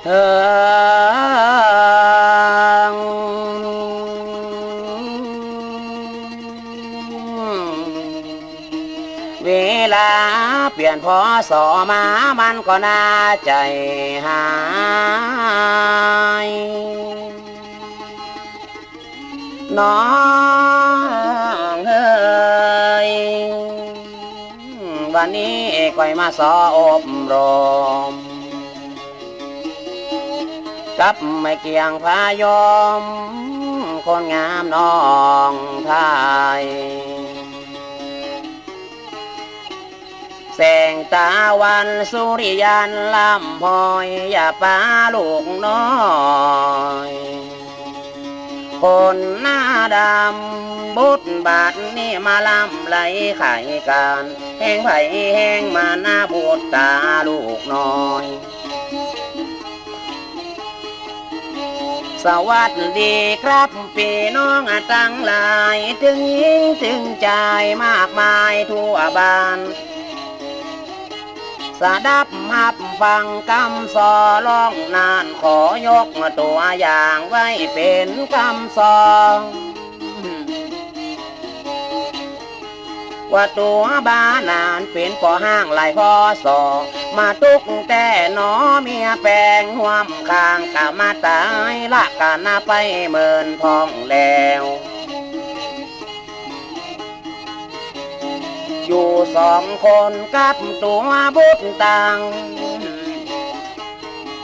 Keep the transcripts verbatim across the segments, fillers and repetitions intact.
เออ เวลาเปลี่ยน พ.ศ. มา มันก็น่าใจ๋หาย น้องเอ๋ย วันนี้ก้อยมาสออบรม กับแม่เกี้ยงพยม คนงามน้องไทย แสงตะวันสุริยันล้ำพลอย อย่าปาลูกน้อย คนหน้าดำ บุตรบาดนี้มาล้ำไหลไขก๋าน แฮงใผแฮงมันนาบุตรต๋าลูกน้อย สวัสดีครับปี้น้องตังหลาย ตึงญิงตึงจายมากมายทั่วบ้าน สดับฮับฟังกำสอร้องนั้น ขอยกตั๋วอย่างไว้เป๋นกำสอ ว่าตั๋วบ่านั้นเป๋นป้อฮ้างหลาย พ.ศ. มาตุ๊กแต๊หนอ เมียแปงฮ่วมข้าง กะมาต๋ายละกั๋นนาไปเมินพ่องแล้ว อยู่สองคนกับตั๋วบุตรตัง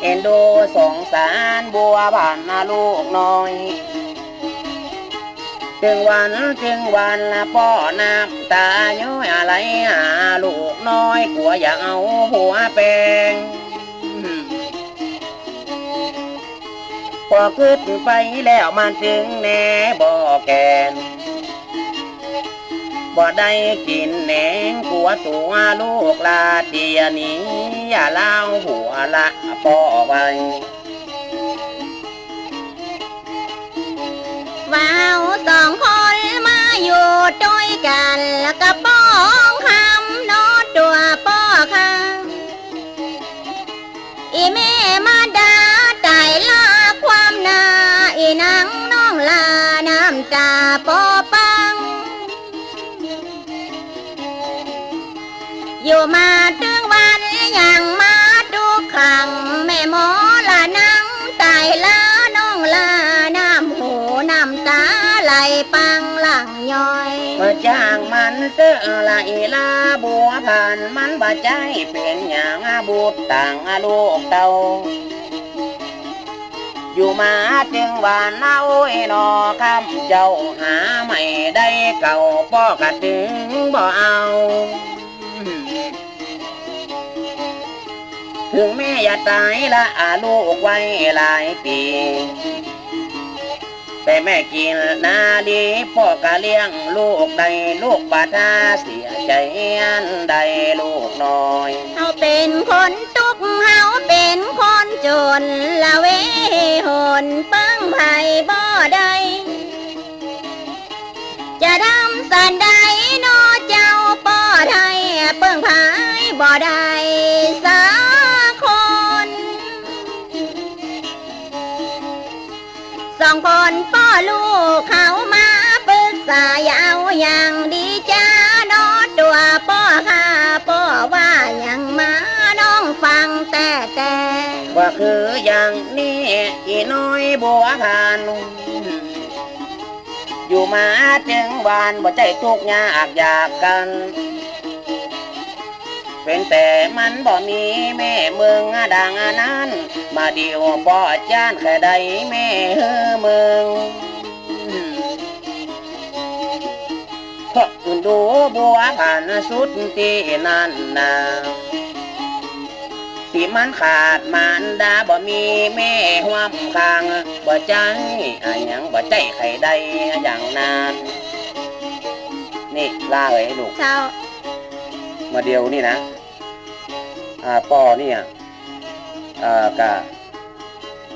เอ็นดูสงสารบัวผันนาลูกน้อย ตึงวันตึงวันละป้อน้ำต๋าย้อยอะไหลหาลูกน้อย กั๋วอย่าเอาผัวแปง ป้อกึ๊ดไปแล้วมันตึงแหนบ่แก่น บ่ได้กิ๋นแหนง กั๋วตั๋วลูกลาเตียนี้ อย่าเล่าหัวละป้อไว้ ว่าเฮาสองคนมาอยู่ตวยกั๋น แล้วก็ป้องคำเนาะตั๋วป้อค่ะ อี่แม่มาดาต๋ายละความนา อี่นางน้องลาน้ำต๋าป้อปัง อยู่มาตึงวันยังมาตุ๊กขัง แม่หมอละนางต๋ายละน้องลา น้ำหูน้ำต๋าไหลปังหลั่งย้อย บ่จ้างมันเต๊อะละอี่ลาบัวผัน มันบ่ใจ้เป๋นหยังบุตรตังลูกเต้า อยู่มาตึงวันนาโอ้ยหนอ ค่ำเจ๊าหาไม่ได้เก่า ป้อกะตึงบ่เอา ถึงแม่จะต๋ายละอาลูกไว้หลายปี๋ แต่แม่กิ๋นนาลี ป้อกะเลี้ยงลูกได้ ลูกบ่ถ้าเสียใจ๋อันใดลูกน้อย เฮาเป๋นคนตุ๊กข์ เฮาเป๋นคนจน ละเวหนเปิ้งใผบ่ได้ จะทำสันใดเนาะเจ้าป้อไทย เปิ้งใผบ่ได้สักคน สองคนป้อลูกเขามาปึกษา อย่าเอาอย่างดีจ้าเนาะตั๋วป้อค่ะ ป้อว่าหยังมาน้องฟังแต๊แต๊ ว่าคืออย่างนี้ อี่น้อยบัวผัน อยู่มาตึงวันบ่ใจ้ตุ๊กข์ยากอยากกั๋น เป๋นแต่มันบ่มีแม่เมืองดังอันนั้น บ่าเดี่ยวป้อจ้านแค่ได้แม่หื้อเมือง เพราะอื่นดูบัวผันสุดตี้นั่นนา ตี้มันขาดมารดา บ่มีแม่ฮ่วมข้าง บ่ใจ้อะหยัง บ่ใจ้ใค่ได้อย่างนั้น นี่ลาเอ๋ยลูก เจ้า มาเดี่ยวนี่นะ อ่า ป้อเนี่ย อ่า กะ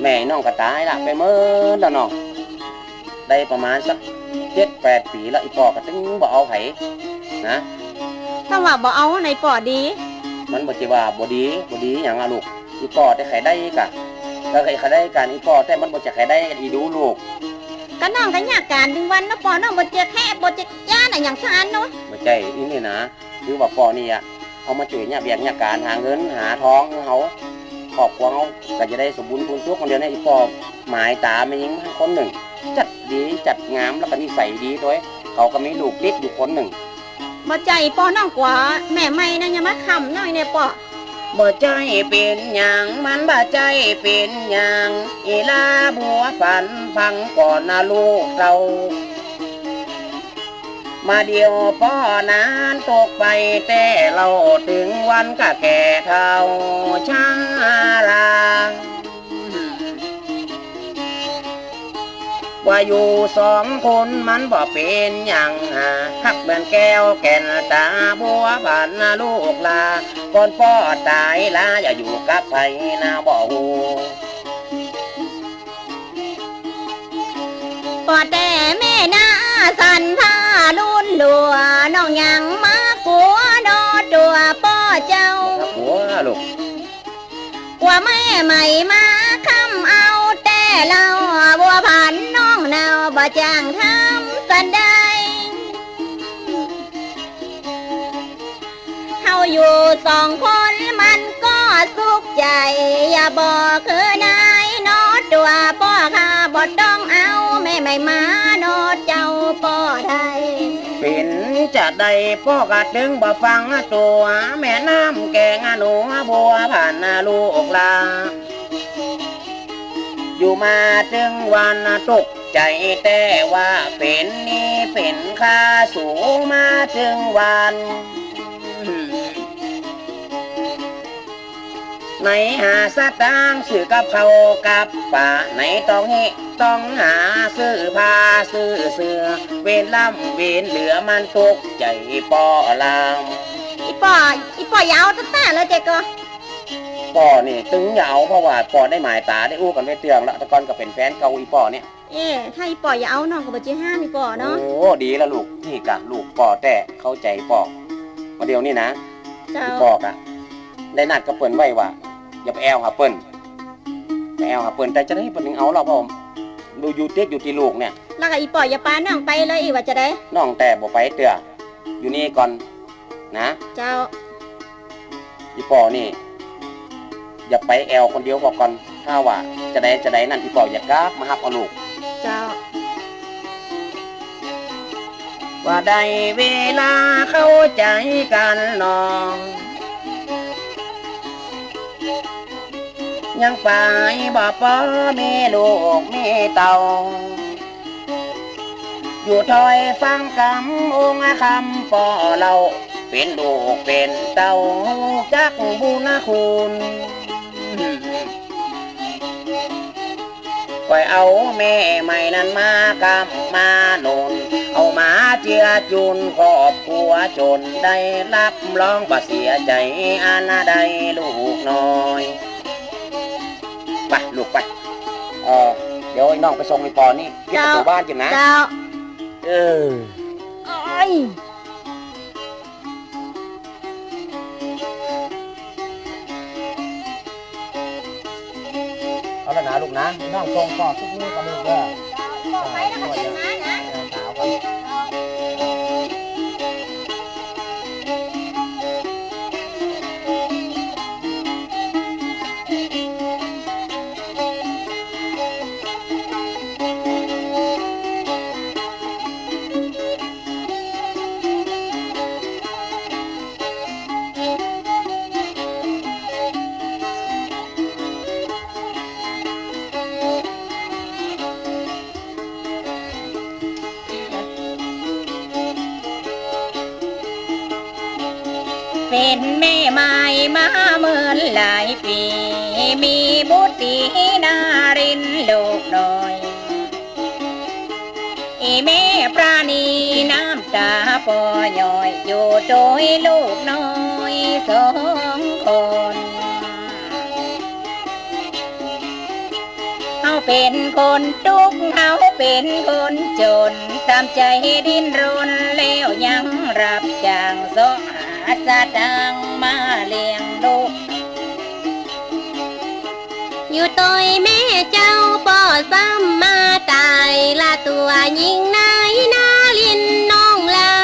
แม่น้องก็ต๋ายละไปเมินแล้วเนาะ ได้ประมาณสักเจ็ดแปดปี๋แล้ว อี่ป้อก็ตึงบ่เอาใผนะ ถ้าว่าบ่เอาไหนป้อดี มันบ่ใจ้ว่าบ่ดี บ่ดีหยังอะลูก อี่ป้อแต่ใค่ได้กะ ก็ใค่ได้กั๋นอี่ป้อ แต่มันบ่ใจ้ใค่ได้กั๋นอี้ดูลูก ก็น้องก็เยียะก๋านตึงวันเนาะป้อเนาะ บ่ใจ้แคะบ่ใจ้ย้านอะหยังสักอันเนาะ บ่ใจ้อี้นี่นะ คือว่าป้อนี่อะ เอามาจ้วยเยียะเวียกเยียะก๋านหาเงินหาทองหื้อเฮา ครอบครัวเฮาก็จะได้สมบูรณ์พูนสุข คนเดียวเนี่ยอี่ป้อหมายต๋าแม่ญิงมาคนนึ่ง จัดดีจัดงาม แล้วก็นิสัยดีตวย เขาก็มีลูกติดอยู่คนนึ่ง บ่ใจ้ป้อ น้องกั๋วแม่ใหม่นะ ยังบ่ค่ำน้อยเนี่ยป้อ บ่ใจ้เป๋นหยัง มันบ่ใจ้เป๋นหยัง อี่หล้าบัวผัน ฟังก่อนนะลูกเต้า บ่าเดี่ยวป้อนานตกไปแต๊เล่า ตึงวันก็แก่เฒ่าชรา ว่าอยู่สองคนมันบ่เป๋นหยังหา ฮักเหมือนแก้วแก่นต๋า บัวผันนะลูกหล้า ก่อนป้อต๋ายลา อย่าอยู่กับใผนะบ่ฮู้ ป้อแต่แม่นาสันพาลุนหลัว น้องยังมากั๋วเนาะตั๋วป้อเจ้า กั๋วลูก กั๋วแม่ใหม่มาค้ำเอาแต๊เล่า บัวผันน้องเนาบ่จ้างทำสันใด เฮาอยู่สองคนมันก็สุขใจ๋ อย่าบอกคือนายเนาะตั๋วป้อข้า บ่ต้องเอาแม่ใหม่มาเนาะเจ้าป้อไทย เป๋นจาใดป้อก็ตึงบ่ฟังตั๋ว แม่น้ำแก่งหนัว บัวผันนะลูกหล้า อยู่มาตึงวันตกใจ๋ แต่ว่าเป๋นหนี้เป๋นค่าสูมาตึงวัน ไหนหาสตางค์ซื้อกับข้าวกับป๋า ไหนต้องเฮะต้องหาซื้อผ้าซื้อเสื้อ เวรล้ำเวรเหลือมันตกใจ๋ป้อลำ อี่ป้อ อี่ป้ออย่าเอาต๊าๆ เลยเจ๊ก็ ป้อนี่ตึงอย่าเอา เพราะว่าป้อได้หมายต๋า ได้อู้กั๋นไว้เตื้องละ แต่ก่อนก็เป๋นแฟนเก่าอี่ป้อเนี่ย เอ๊ะ ถ้าอี่ป้ออย่าเอาน้องก็บ่จะห้ามอี่ป้อเนาะ โอ้ ดีแล้วลูก นี่กะลูกป้อแต๊ เข้าใจ๋ป้อ บ่าเดี่ยวนี้นะ เจ้า อี่ป้อกะได้นัดกับเปิ้นไว้ว่า อย่าไปแอ่วหาเปิ้น ไปแอ่วหาเปิ้น แต่จาใดเปิ้นตึงเอาเล่า เพราะอยู่ติดอยู่ตี้ลูกเนี่ย แล้วก็อี่ป้ออย่าปาน้องไปเลย อี่ว่าจาใด น้องแต่บ่ไปเตื้อ อยู่นี่ก่อน นะ เจ้า อี่ป้อนี่ อย่าไปแอ่วคนเดียวก่อน ถ้าว่าจาใดจาใดนั้น อี่ป้ออย่ากลับมาฮับเอาลูก เจ้า ว่าได้เวลาเข้าใจ๋กั๋นน้อง ยังไปบ่ปอมีลูกมีเต้า อยู่ถ้อยฟังกำองค์คำป้อเล่า เป๋นลูกเป๋นเต้าจักบุญคุณ ค่อยเอาแม่ใหม่นั้นมากำมาหนุน เอามาเจือจุนครอบครัวจนได้รับรองบ่เสียใจ๋อันใดลูกน้อย ไปลูกไป เออ เดี๋ยวไอ้น้องไปส่งไอ้ปอนี่ที่ เจ้า ประตู๋บ้านกิ๋นนะ เจ้า เออ โอ๊ย เอาละนะลูกนะ น้องส่งปอสักมื้อก่อนลูกเด้อ ปอไปแล้วก็เดินมานะ เออ สาวก่อน เป๋นแม่ใหม่มาเมินหลายปี๋ มีบุตรีนารินลูกน้อย อี่แม่ปราณีน้ำต๋าปอย้อย อยู่โตยลูกน้อยสองคน เฮาเป๋นคนตุ๊กข์ เฮาเป๋นคนจ๋น ต๋ามใจ๋ดิ้นรน แล้วยังรับจ้างเซาะหาสตางค์มาเลี้ยงลูก อยู่ตวยแม่เจ้าป้อซ้ำมาต๋าย ละตั๋วญิงนายนารินน้องลา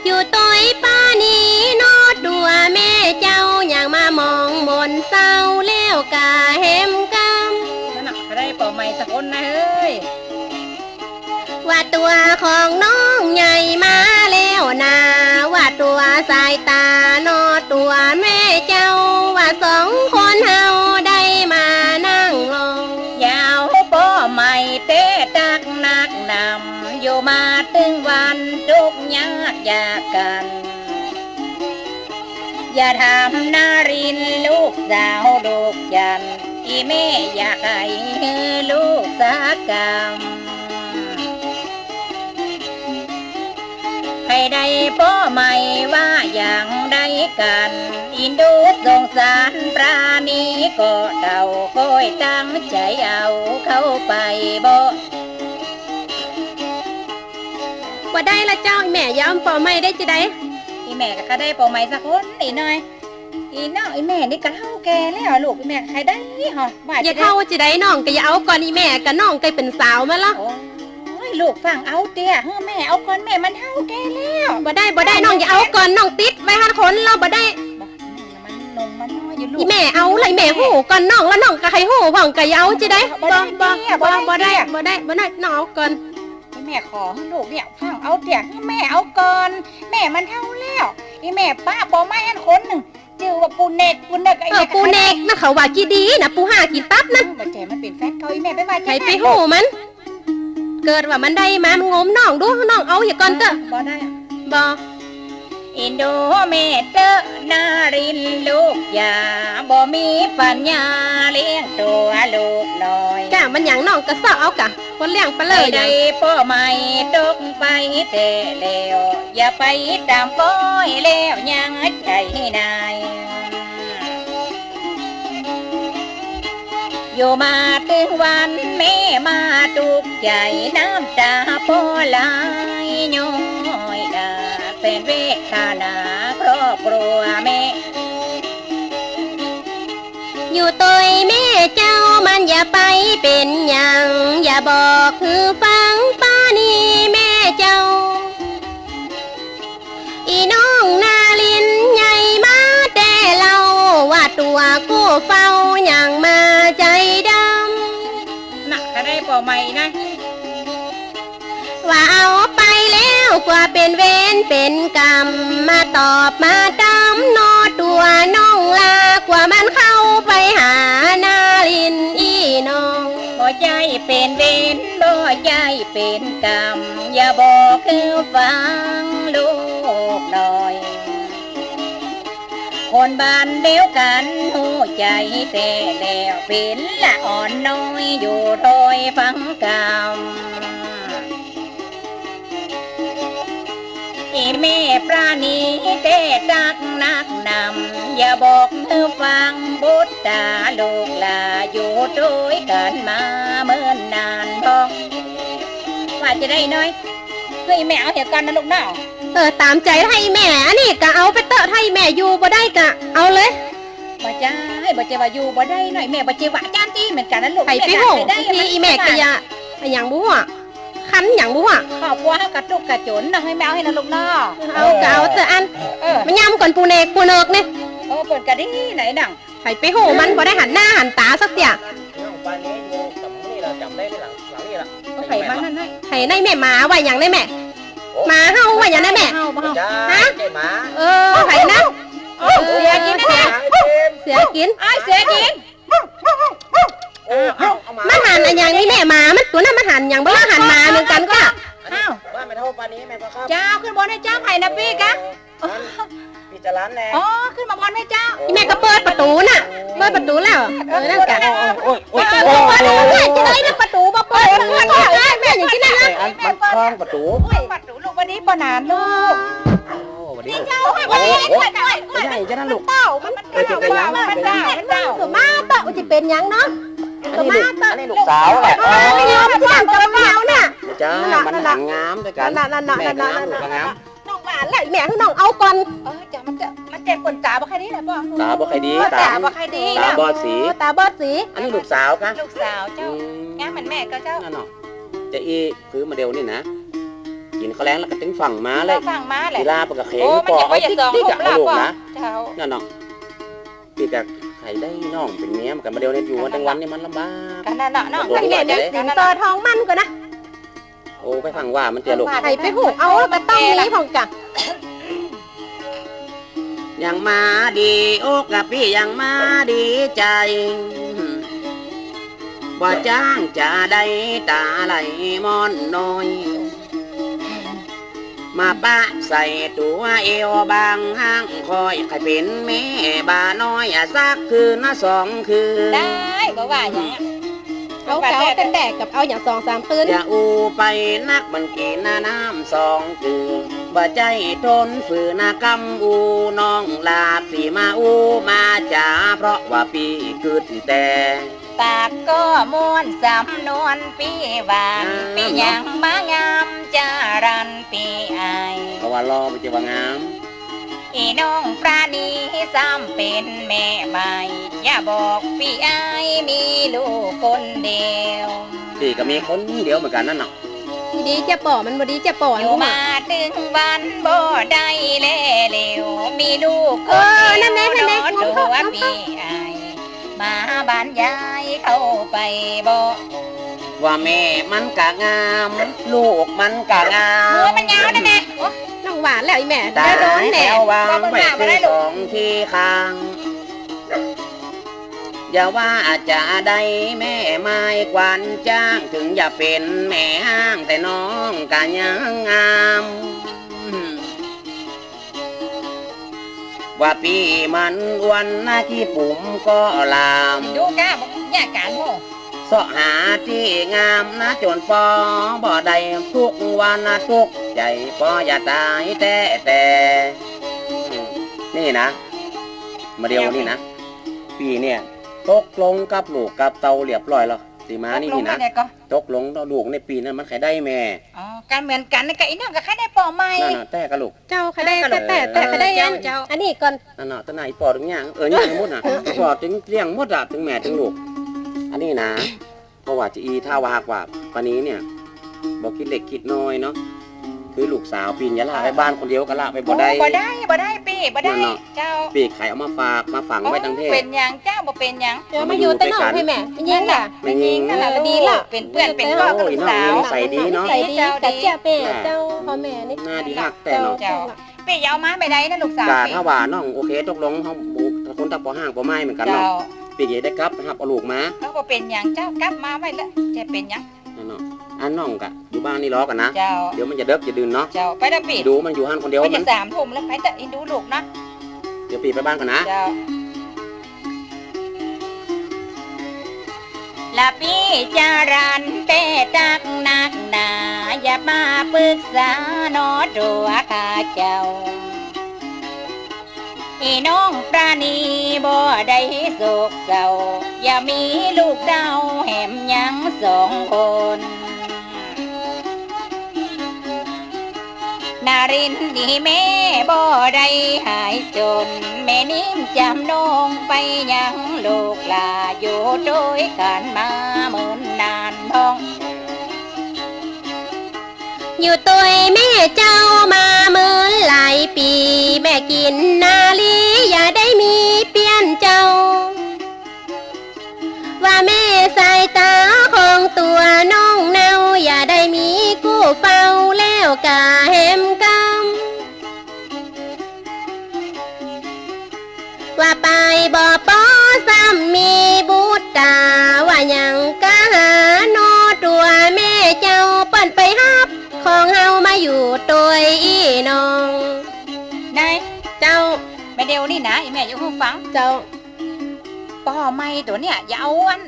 อยู่ตวยป้านี้เนาะตั๋วแม่เจ้า ยังมามองบนเศร้าแล้วก่าแหมกำ นั่นน่ะ ใค่ได้ป้อใหม่สักคนนะเฮ้ย ว่าตั๋วของน้องใหญ่มาแล้วนา ว่าตั๋วสายต๋าเนาะตั๋วแม่เจ้า ว่าสองคนเฮาได้มานั่งลอง ยาวป้อใหม่เต๊ตักนักหนำ อยู่มาตึงวันตุ๊กยากอยากกั๋น อย่าถามนารินลูกสาวลูกจันทร์ อี่แม่อยากหื้อลูกสักกำ ใค่ได้ป้อใหม่ว่าอย่างใดกั๋น อินดูสงสารปราณีก็เฒ่า ก้อยตั้งใจ๋เอาเข้าไปบ่ บ่ได้ละเจ้า อี่แม่ ยาวป้อใหม่ได้จาใด อี่แม่ก็ใค่ได้ป้อใหม่สักคน อี่น้อย อี่น้อง อี่แม่นี่ก็เฒ่าแก่แล้วลูก อี่แม่ก็ใค่ได้หอ ว่า อย่าเฒ่าจาใด น้องก็อย่าเอาก่อน อี่แม่ ก็น้องใก้เป๋นสาวมาละ โอ้ย ลูกฟังเอาเตื้อ หื้อแม่เอาก่อน แม่มันเฒ่าแก่แล้ว บ่ได้ บ่ได้ น้องอย่าเอาก่อน น้องติดไว้หั้นคน แล้วบ่ได้ บ่ มันนมมันน้อยอยู่ลูก อี่แม่เอาละ อี่แม่ฮู้ก่อนน้อง แล้วน้องก็ใค่ฮู้พ่อง ก็อย่าเอาจาใด บ่ได้ บ่ เตี้ย บ่ บ่ได้ บ่ได้ เตี้ย บ่ได้ บ่ได้ น้องเอาก่อน อี่แม่ขอหื้อลูกเนี่ยฟังเอาเตื้อ หื้อแม่เอาก่อน แม่มันเฒ่าแล้ว อี่แม่ปะป้อใหม่หั้นคนนึ่ง จื้อว่าปู่เนก ปู่เนก เออ ไอ้เนี่ย ปู่เนกนะ เขาว่ากี้ดีนะ ปู่ห้ากิ๋นตับนะ อืม บ่ใจ้ มันเป๋นแฟนเก่า อี่แม่ไปว่า ใค่ไปฮู้มัน เกิดว่ามันได้มา มันงมน้องดู น้องเอาเหียก่อนเต๊อะ บ่ได้ บ่ อินดูแม่เต๊อะนารินลูกอย่า บ่มีปัญญาเลี้ยงตั๋วลูกน้อย ก้ามันหยังน้องก็เซาะเอาก้า คนเลี้ยงไปเลย ใค่ได้ป้อใหม่ตกไปแต๊แล้ว อย่าไปต๋ามป้อยแล้วยังใจ๋นาย อยู่มาตึงวันแม่มาตุ๊กใจ๋ น้ำต๋าป้อไหลย้อยดา แสนเวทนาครอบครัวแม่ อยู่ตวยแม่เจ้ามันอย่าไปเป๋นหยัง อย่าบอกหื้อฟังปราณีแม่เจ้า อี่น้องนารินใหญ่มาแต่เล่า ว่าตั๋วกู้เฝ้ายังมาใจ๋ดำ น่ะ ใค่ได้ป้อใหม่นะ ว่าเอาไปแล้วกว่าเป๋นเวรเป๋นกรรม มาตอบมาต๋ามเนาะตั๋วน้องลา กว่ามันเข้าไปหานารินอี่น้อง บ่ใจ้เป๋นเวร บ่ใจ้เป๋นกรรม อย่าบอกหื้อฟังลูกน้อย คนบ้านเดียวกั๋นฮู้ใจ๋แต๊แล้ว เป๋นละอ่อนน้อยอยู่ตวยฟังกำ อี่แม่ปราณีเต๊ตักนักหนำ อย่าบอกหื้อฟังบุตราลูกหล้า อยู่ตวยกั๋นมาเมินนานพ่อง ว่าจาใดน้อย หื้ออี่แม่เอาเหียก่อนนะลูกเนาะ เออ ต๋ามใจ๋ ถ้าอี่แม่ อันนี้ก็เอาไปเต๊อะ ถ้าอี่แม่อยู่บ่ได้ก็เอาเลย บ่ใจ้ บ่ใจ้ว่าอยู่บ่ได้น้อย แม่บ่ใจ้ว่าจ้านตี้เหมือนกั๋นนะลูก ใค่ไปฮู้ แม่ก็ได้ อี่แม่ก็อย่า อะหยังบ่ฮู้ คันหยังบ่ฮู้ ครอบครัวเฮาก็ตุ๊กข์ก็จ๋นเนาะ หื้อแม่เอาหื้อนะลูกเนาะ เอาก็เอาเต๊อะอัน เออ มายำก่อนปู่เนก ปู่เนกนี่ เออ เปิ้นก็ดีไหนดัง ใค่ไปฮู้มันบ่ได้หันหน้าหันต๋าสักเตื้อ น้องปราณีอยู่กับนี่ เราจ๋ำได้ไหม หลัง หลังนี่ล่ะ ใค่มานั่นนะ ใค่ในแม่ หมาว่าหยังในแม่ หมาเห่าว่าหยังในแม่ เห่าบ่เห่า ฮะ ใค่หมา เออ ใค่นะ เออ เสือกิ๋นนะแม่ เสือกิ๋น อ้าย เสือกิ๋น เออ เอา เอาหมา มันหันอะหยังนี่แม่ หมามันตั๋วนั้นมันหันหยังบ่ หันหมาเหมือนกั๋นก้า อันนี้ อ้าว บ้านแม่เฒ่าปราณีแม่นบ่ครับ เจ้า ขึ้นบนให้เจ้า ใผนะปี้ก้า เออ นั่น ปี้จ๋าหลานแน่ อ๋อ ขึ้นมาบนให้เจ้า อี่แม่ก็เปิดประตู๋น่ะ เปิดประตู๋แล้ว เออ นั่นก้า โอ้ย โอ้ย โอ้ย โอ้ย โอ้ย จะได้นะประตู๋บ่เปิด เปิด เปิด เปิด แม่อยู่ตี้นั่นนะ อันมันคล้องประตู๋ เปิดประตู๋ลูก วันนี้ป้อหนานลูก โอ้ วันนี้ เจ้า โอ้โห โอ้ย โอ้ย โอ้ย ใหญ่จ้ะนั่นลูก เต้า มัน เออ เจ้า เจ้า เจ้า เจ้า มาเต้า จะเป๋นหยังเนาะ อันนี้ลูก มาเต้า อันนี้ลูกสาวแหละ เออ ไม่ยอมเชื่อกับเราน่ะ จ้า นั่นน่ะ มันหันงามด้วยกั๋น นั่นน่ะ นั่นน่ะ แม่ก็งาม นั่นน่ะ ลูกก็งาม น้องว่าแล้วแม่หื้อน้องเอาก่อน เออ จ้ะ มันจะ มัน เด็กคนต๋าบ่ใค่ดีนะป้อ ต๋าบ่ใค่ดี โอ้ ต๋า ต๋าบ่ใค่ดี ต๋าบอดสี โอ้ ต๋าบอดสี อันนี้ลูกสาวกะ ลูกสาวเจ้า อืม งามเหมือนแม่ก็เจ้า นั่นเนาะ จะอี้คือมาเดี่ยวนี้นะ กิ๋นข้าวแลงแล้วก็ตึงฟั่งมาเลย ฟั่งมาเลย ทีหลังปะกะเขง โอ้ มัน ปอ จะ เอา ติ๊กๆ อะ เอาลูกนะ เจ้า นั่นเนาะ ปี้กะใค่ได้น้องเป๋นเมียมันกะมาเดี่ยวนี้อยู่วันตังวันนี่มันลำบาก กะนั่นเนาะ น้อง กะเหีย สินสอดทองหมั้นก่อนะ โอ้ ไปฟั่งว่ามันเตี้ยลูก ใค่ไปฮู้ เอากะต้องมีพ่องกะ ยังมาดีอกกะปี้ยังมาดีใจ๋ ว่าจ้างจะได้ต๋าไหล่ม่อนน้อย มาปะใส่ตั๋วเอวบางห้างคอย ใค่เป๋นแม่บ่าน้อยอะสักคืนนะสองคืน ได้ บ่ว่าหยัง เอาเก๋าตั้งแต่กับเอาอย่างสองสามคืน อย่าอู้ไปนักมันกิ๋นน้ำสองคืน บ่ใจ้ทนฝืนนะกำอู้น้องหลาบสิมาอู้มาจ๋า เพราะว่าปี้กึ๊ดแต่ ปากก็ม่วนสำนวนปี้หวาน อ่า ปี้ยังมางามจารันปี้อาย เพราะว่าหล่อบ่ใจ้ว่างาม อีน้องปราณีซ้ำเป๋นแม่ใหม่ อย่าบอกปี้อายมีลูกคนเดียว ปี้ก็มีคนเดียวเหมือนกั๋นนั่นเนาะ ดีเจ้าป้อ มันบ่ดีเจ้าป้อ อยู่มาตึงวันบ่ได้แลเหลียว มีลูกคนเดียว เออ นั่นแหละ นั่นแหละ เนาะ ตัวปี้อาย มาบ้านยายเข้าไปบ่ ว่าแม่มันกะงาม ลูกมันกะงาม หัวมันยาวนั่นแหละ โอ้ น้องหวานแล้วอีแม่ ต๋า เดี๋ยวโดนแน่ เอาวางไว้ ว่ามันมาบ่ได้ลูก สองที่ข้าง อย่าว่าจะได้แม่ไม้ขวัญจ้าง ถึงจะเป๋นแม่ฮ้างแต่น้องกะยังงาม ว่าปี้มันอ้วนนะขี้ปุ๋มก็ลาม ดูก้าบอกเนี่ยการโห เซาะหาตี้งามนะจ๋นปอบ่ได้ ทุกวันนะตุ๊กใจ๋ปออย่าต๋ายแต๊ๆ นี่นะ มาเดี่ยวนี้นะ ปี้เนี่ย ตกลงกับลูกกับเต้าเรียบร้อยแล้ว สิมานี่นี่นะ ตกลงว่าไงก็ ตกลงแล้วลูกในปี้นั้นมันใค่ได้แม่ อ๋อ กะเหมือนกั๋นนี่กะอีน้องกะใค่ได้ป้อใหม่ นั่นน่ะ แต่กะลูก เจ้าใค่ได้ แต่กะลูก แต่ แต่ แต่ใค่ได้ เออ อัน เจ้า อันนี้ก่อน นั่นน่ะ ตะไหนป้อตึงย่าง เออ ย่างหมดน่ะ ป้อตึงเลี้ยงหมดอะ ตึงแม่ตึงลูก อันนี้นะ เพราะว่าจะอี้ถ้าว่าหากว่าปานี้เนี่ย บ่กึ๊ดเล็กกึ๊ดน้อยเนาะ คือลูกสาวปี้อย่าละไปบ้านคนเดียวกะละไปบ่ได้ โอ้ บ่ได้ บ่ได้ปี้ บ่ได้ นั่นเนาะ เจ้า ปี้ใค่เอามาฝาก มาฝังไว้ตังเพศ เป๋นหยังเจ้า บ่เป๋นหยัง เดี๋ยวมาอยู่ตะนอก มาอยู่ตวยกั๋น แม่ แม่ญิงล่ะ แม่ญิงนั่นแหละ แม่ญิง ดีล่ะ เป๋นเปื้อนเป๋นก้องกับลูกสาว โอ้ย น้องนิสัยดีเนาะ นิสัยดี เจ้า กั๋นเจ้าแม่ เจ้า พ่อแม่นี่ น่าดีฮักแต๊เนาะ เจ้า ปี้อย่าเอามาไปได้นะลูกสาว กะ ปี้ ถ้าว่าน้องโอเคตกลง เฮาบ่ คนตาป้อฮ้างป้อไม้เหมือนกั๋นเนาะ เจ้า ปี้จะได้กลับฮับเอาลูกมา เออ บ่เป๋นหยังเจ้า กลับมาไว้ละ จะเป๋นหยัง นั่นเนาะ อันน้องกะอยู่บ้านนี่รอกั๋นนะ เจ้า เดี๋ยวมันจะเดิ็กจะดื่นเนาะ เจ้า ไปเต๊อะปี้ ดูมันอยู่หั้นคนเดียว มันจะ มัน สามทุ่มแล้ว ไปเต๊อะ อินดูลูกนะ เดี๋ยวปี้ไปบ้านกั๋นนะ เจ้า ละปี้จารันแต๊ตักนักหนา อย่ามาปึกษาหนอตั๋วข้าเจ้า อีน้องปราณีบ่ได้โศกเศร้า อย่ามีลูกเต้าแหมยังสองคน นารินดีแม่บ่ได้หายจ๋น แม่นิ่มจ๋ำนองไปยังลูกหล้า อยู่ตวยกั๋นมาเมินนานน้อง อยู่ตวยแม่เจ้ามาเมินหลายปี๋ แม่กิ๋นนาลีอย่าได้มีเปี้ยนเจ้า ว่าแม่สายต๋าของตั๋วน้องเนา อย่าได้มีกู้เฝ้าแล้วกาแหมกำ ว่าไปบ่ปอซ้ำมีบุตรต๋า ว่าหยังกาหาหนอตั๋วแม่เจ้า เปิ้นไปฮับของเฮามาอยู่ตวยอี้น้อง นาย เจ้า มาเดี่ยวนี้นะ อีแม่จะอู้หื้อฟัง เจ้า ป้อใหม่ตั๋วเนี่ย อย่าเอาอัน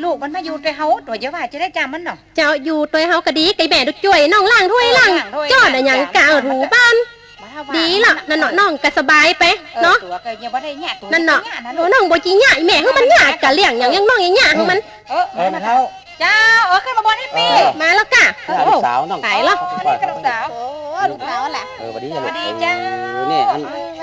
ลูกมันมาอยู่ตวยเฮาตั๋ว อย่าว่าจะได้จ้างมันเนาะ เจ้า อยู่ตวยเฮากะดี กะแม่ดูจ้วยน้องล้างถ้วย เออ ล้าง ล้างถ้วย จ้อนอะหยัง ล้าง กะเอาถูบ้าน บ้าว่า ดีละ นั่นเนาะ เออ น้องกะสบายไป เออ เนาะ ตั๋วกะยังบ่ได้เยียะตั๋ว นั่นเนาะ ยังบ่ได้เยียะนะลูก เออ น้องบ่จิเยียะ แม่หื้อมันเยียะกะเลี้ยงหยัง เออ ยังน้องยังเยียะหื้อมัน เออ เออ แม่เฒ่า เจ้า เออ ขึ้นมาบนนี้ปี้ เออ มาแล้วกะ เนี่ย โอ้ ลูกสาวน้อง ต๋ายแล้ว อ๋อ นี่กะลูกสาว โอ้ ลูกสาวแหละ เออ หวัดดีจ้ะลูก หวัดดีเจ้า เออ เนี่ย อัน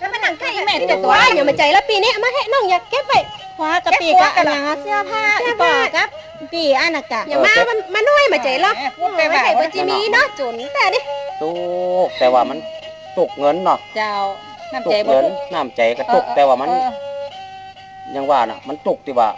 ถ้ามันหนังไก่แม่จะตัว ว้าย อย่ามาใจ๋ละ ปี๋นี้เอามาแหะ น้องอยากเก็บไว้ คว้ากะปี้กะ เก็บคว้ากะ อะหยังอะ เสื้อผ้า เสื้อผ้า อี่ป้อกะ ปี้อันน่ะกะ อย่ามา เออ มัน มาน้อยมาใจ๋ละ เออ พูดไปว่า เออ ไว้ใจ๋บ่จิมีเนาะ จุ๋นแต่นี่ ตุ๊ก แต่ว่ามันตุ๊กเงินเนาะ เจ้า น้ำใจ๋บ่ตุ๊ก ตุ๊กเงิน น้ำใจ๋กะตุ๊ก เออ เออ แต่ว่ามัน เออ ยังว่าน่ะ มันตุ๊กตี้ว่า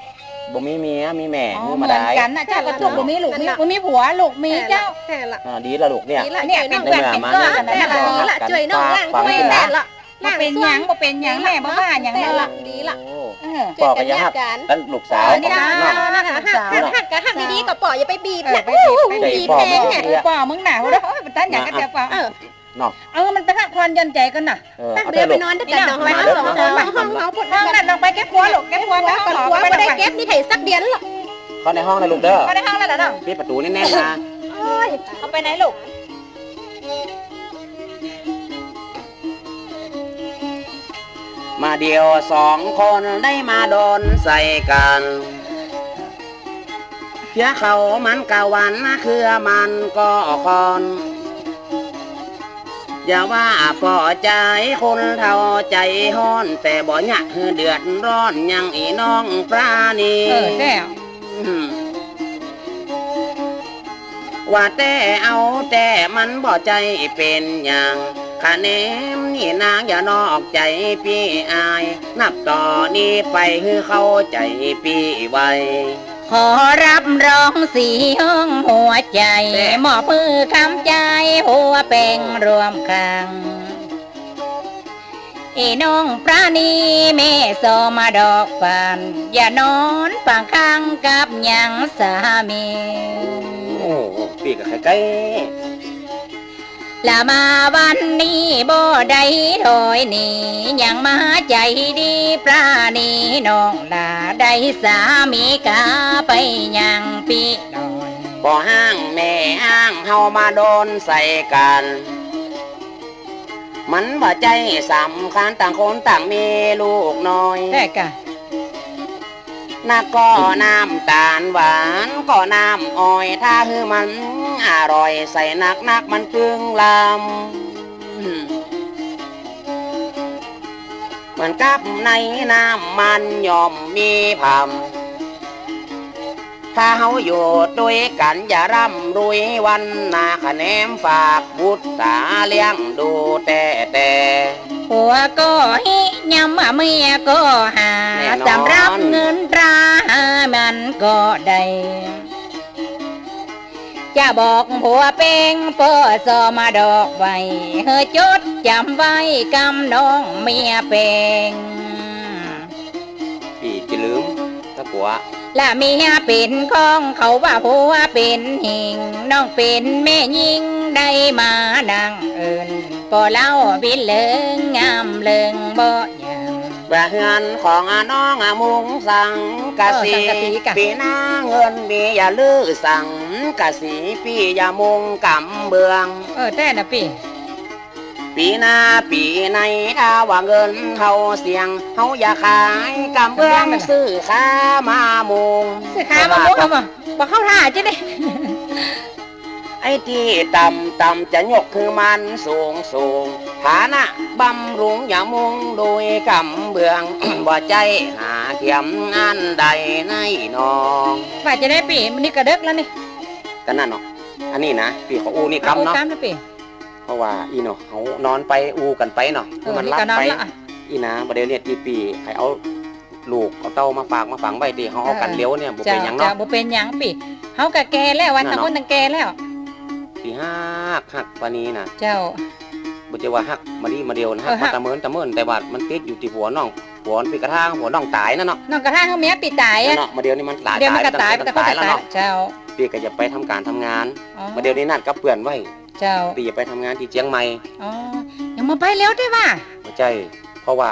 บ่มีเมีย มีแม่ อ๋อ หื้อมาได้ เหมือนกั๋นน่ะ เจ้ากะตุ๊ก บ่มีลูก มี บ่มีผัว ลูกมีเจ้า แท้ละ อ่า ดีละลูกเนี่ย ดีละ เนี่ย ในเมื่อมัน เปิ้นก็ ดีละ จ้วยน้องล้างถ้วย แท้ละ บ่เป๋นหยัง บ่เป๋นหยัง แม่บ่ว่าหยังเนาะ ดีละ โอ้ เออ ป้อก็อย่าฮักกั๋น ลูกสาว เออ นี่นะ เนาะ ฮักกั๋น ฮักกั๋น ฮักกั๋นดีๆ ก็ป้ออย่าไปบีบ เออ นะ ไปบีบ ไปบีบ ใจ๋ป้อ แฮง ป้อมึงน่ะ โอ้ย บ่ตันอยากกะเตียวป้อ เออ เนาะ เออ มันไปพักผ่อนหย่อนใจ๋ก่อนน่ะ เออ ไป เอาเถอะลูก ไปนอนด้วยกั๋นเนาะ มาเถอะ ห้อง ห้อง ห้อง ห้อง ห้อง ห้อง ห้อง นั่นลองไปเก็บครัวลูก เก็บครัว เก็บครัว ไปนอนไป ไปเก็บนี่ไถสักเดือนละ เข้าในห้องนะลูกเด้อ เข้าในห้องแล้วเหรอน้อง ปิดประตู๋แน่นๆ นะ โอ้ย เอาไปไหนลูก มาเดี่ยวสองคนได้มาโดนใส่กั๋น เพี้ยเขามันกะหวานนะ เคือมันก็คอน อย่าว่าป้อใจ๋ คนเฒ่าใจ๋ฮ้อน แต่บ่อยากหื้อเดือดร้อนอย่างอี่น้องปราณี เออ แท้ อืม ว่าแต่เอาแต่มันบ่ใจ้เป๋นหยัง คะแนนนี่นางอย่านอกใจ๋ปี้อาย นับต่อนี้ไปหื้อเข้าใจ๋ปี้ไว้ ขอรับรองสีห้องหัวใจ๋ แท้ มอบหื้อคำใจ๋ หัวแป้งรวมข้าง เอ้น้องปราณี แม่สมดอกฝาน อย่านอนปางข้างกับยังสามี โอ้ ปี้ก็ใก้ๆ ละมาวันนี้บ่ได้ถอยหนี ยังมาใจ๋ดีปราณีน้องหล้า ได้สามีกาไปยังปี้น้อย ป้อฮ้างแม่ฮ้างเฮามาโดนใส่กั๋น มันบ่ใจ้สำคัญ ต่างคนต่างมีลูกน้อย แท้กะ นักก็น้ำต๋าลหวาน ก็น้ำอ้อย ถ้าหื้อมันอร่อย ใส่นักๆ มันตึงลำ เหมือนกับในน้ำมันย่อมมีผำ ถ้าเฮาอยู่ตวยกั๋นอย่าร่ำรวยวันนา คะแนนฝากบุตรต๋าเลี้ยงดูแต๊ๆ ผัวก็ฮิยำ เมียก็หา แน่นอน สำหรับเงินตราหามันก็ได้ จะบอกผัวแป้งป้อสมดอกไว้ หื้อจดจ๋ำไว้กำน้องเมียแป้ง ปี้จะลืม ตะกั๋ว ละเมียเป๋นของเขาว่าผัวเป๋นหิ่ง น้องเป๋นแม่ญิงได้มานั่งเอิ้น ป้อเล่าบินเลิงงามเลิงบ่ยัง ว่าเฮือนของอาน้องอามุงสังกะสี เออ สังกะสีกะ ปี้นาเงินมีอย่าลือสังกะสี ปี้อย่ามุงกำเบื้อง เออ แต๊น่ะปี้ ปี้นาปี้ในถ้าว่าเงินเฮาเสี้ยง เฮาอย่าขายกำเบื้อง กำเบื้องนั่นน่ะ ซื้อคามามุง ซื้อคามามุง เอาบ่ บ่เข้าท่าจ้ะนี่ ไอ้ตี้ต่ำๆ จะยกหื้อมันสูงๆ ฐานะบำรุงอย่ามุงโดยกำเบื้อง บ่ใจ้หาเขียมอันใดในน้อง ว่าจะได้ปี้ มันนี่กะเดิกแล้วนี่ กะนั่นเนาะ อันนี้นะ ปี้ขออู้นี่กำเนาะ อู้กำนะปี้ เพราะว่าอี้เนาะ เฮานอนไปอู้กั๋นไปเนาะ เออ หื้อมันหลับไป นี่กะนอนละ อี้นะ บ่าเดี่ยวเนี่ยตี้ปี้ใค่เอาลูกเอาเต้ามาฝากมาฝังไว้ตี้เฮาเอากั๋นเร็วเนี่ย บ่เป๋นหยังเนาะ เจ้า บ่เป๋นหยังปี้ เฮากะแก่แล้ว วันต่างคนต่างแก่แล้ว ตี้ฮักฮักปานี้นะ เจ้า บ่ใจ้ว่าฮักมาดีมาเดียวนะ เออ ฮักมาตะเมินตะเมิน แต่ว่ามันติดอยู่ตี้ผัวน้อง ผัวปี้กระทั่งผัวน้องต๋ายนั่นเนาะ น้องกระทั่งเมียปี้ต๋ายอะ เนาะ มาเดี่ยวนี้มันต๋าย เดี๋ยวมันก็ต๋าย ต๋าย มันก็ต๋ายแล้วเนาะ เจ้า ปี้ก็จะไปทำก๋านทำงาน อ๋อ มาเดี่ยวนี้นัดกับเปื้อนไว้ เจ้า ปี้จะไปทำงานตี้เจียงใหม่ อ๋อ ยังบ่ไปเร็วแต๊ว่า บ่ใจ้ เพราะว่า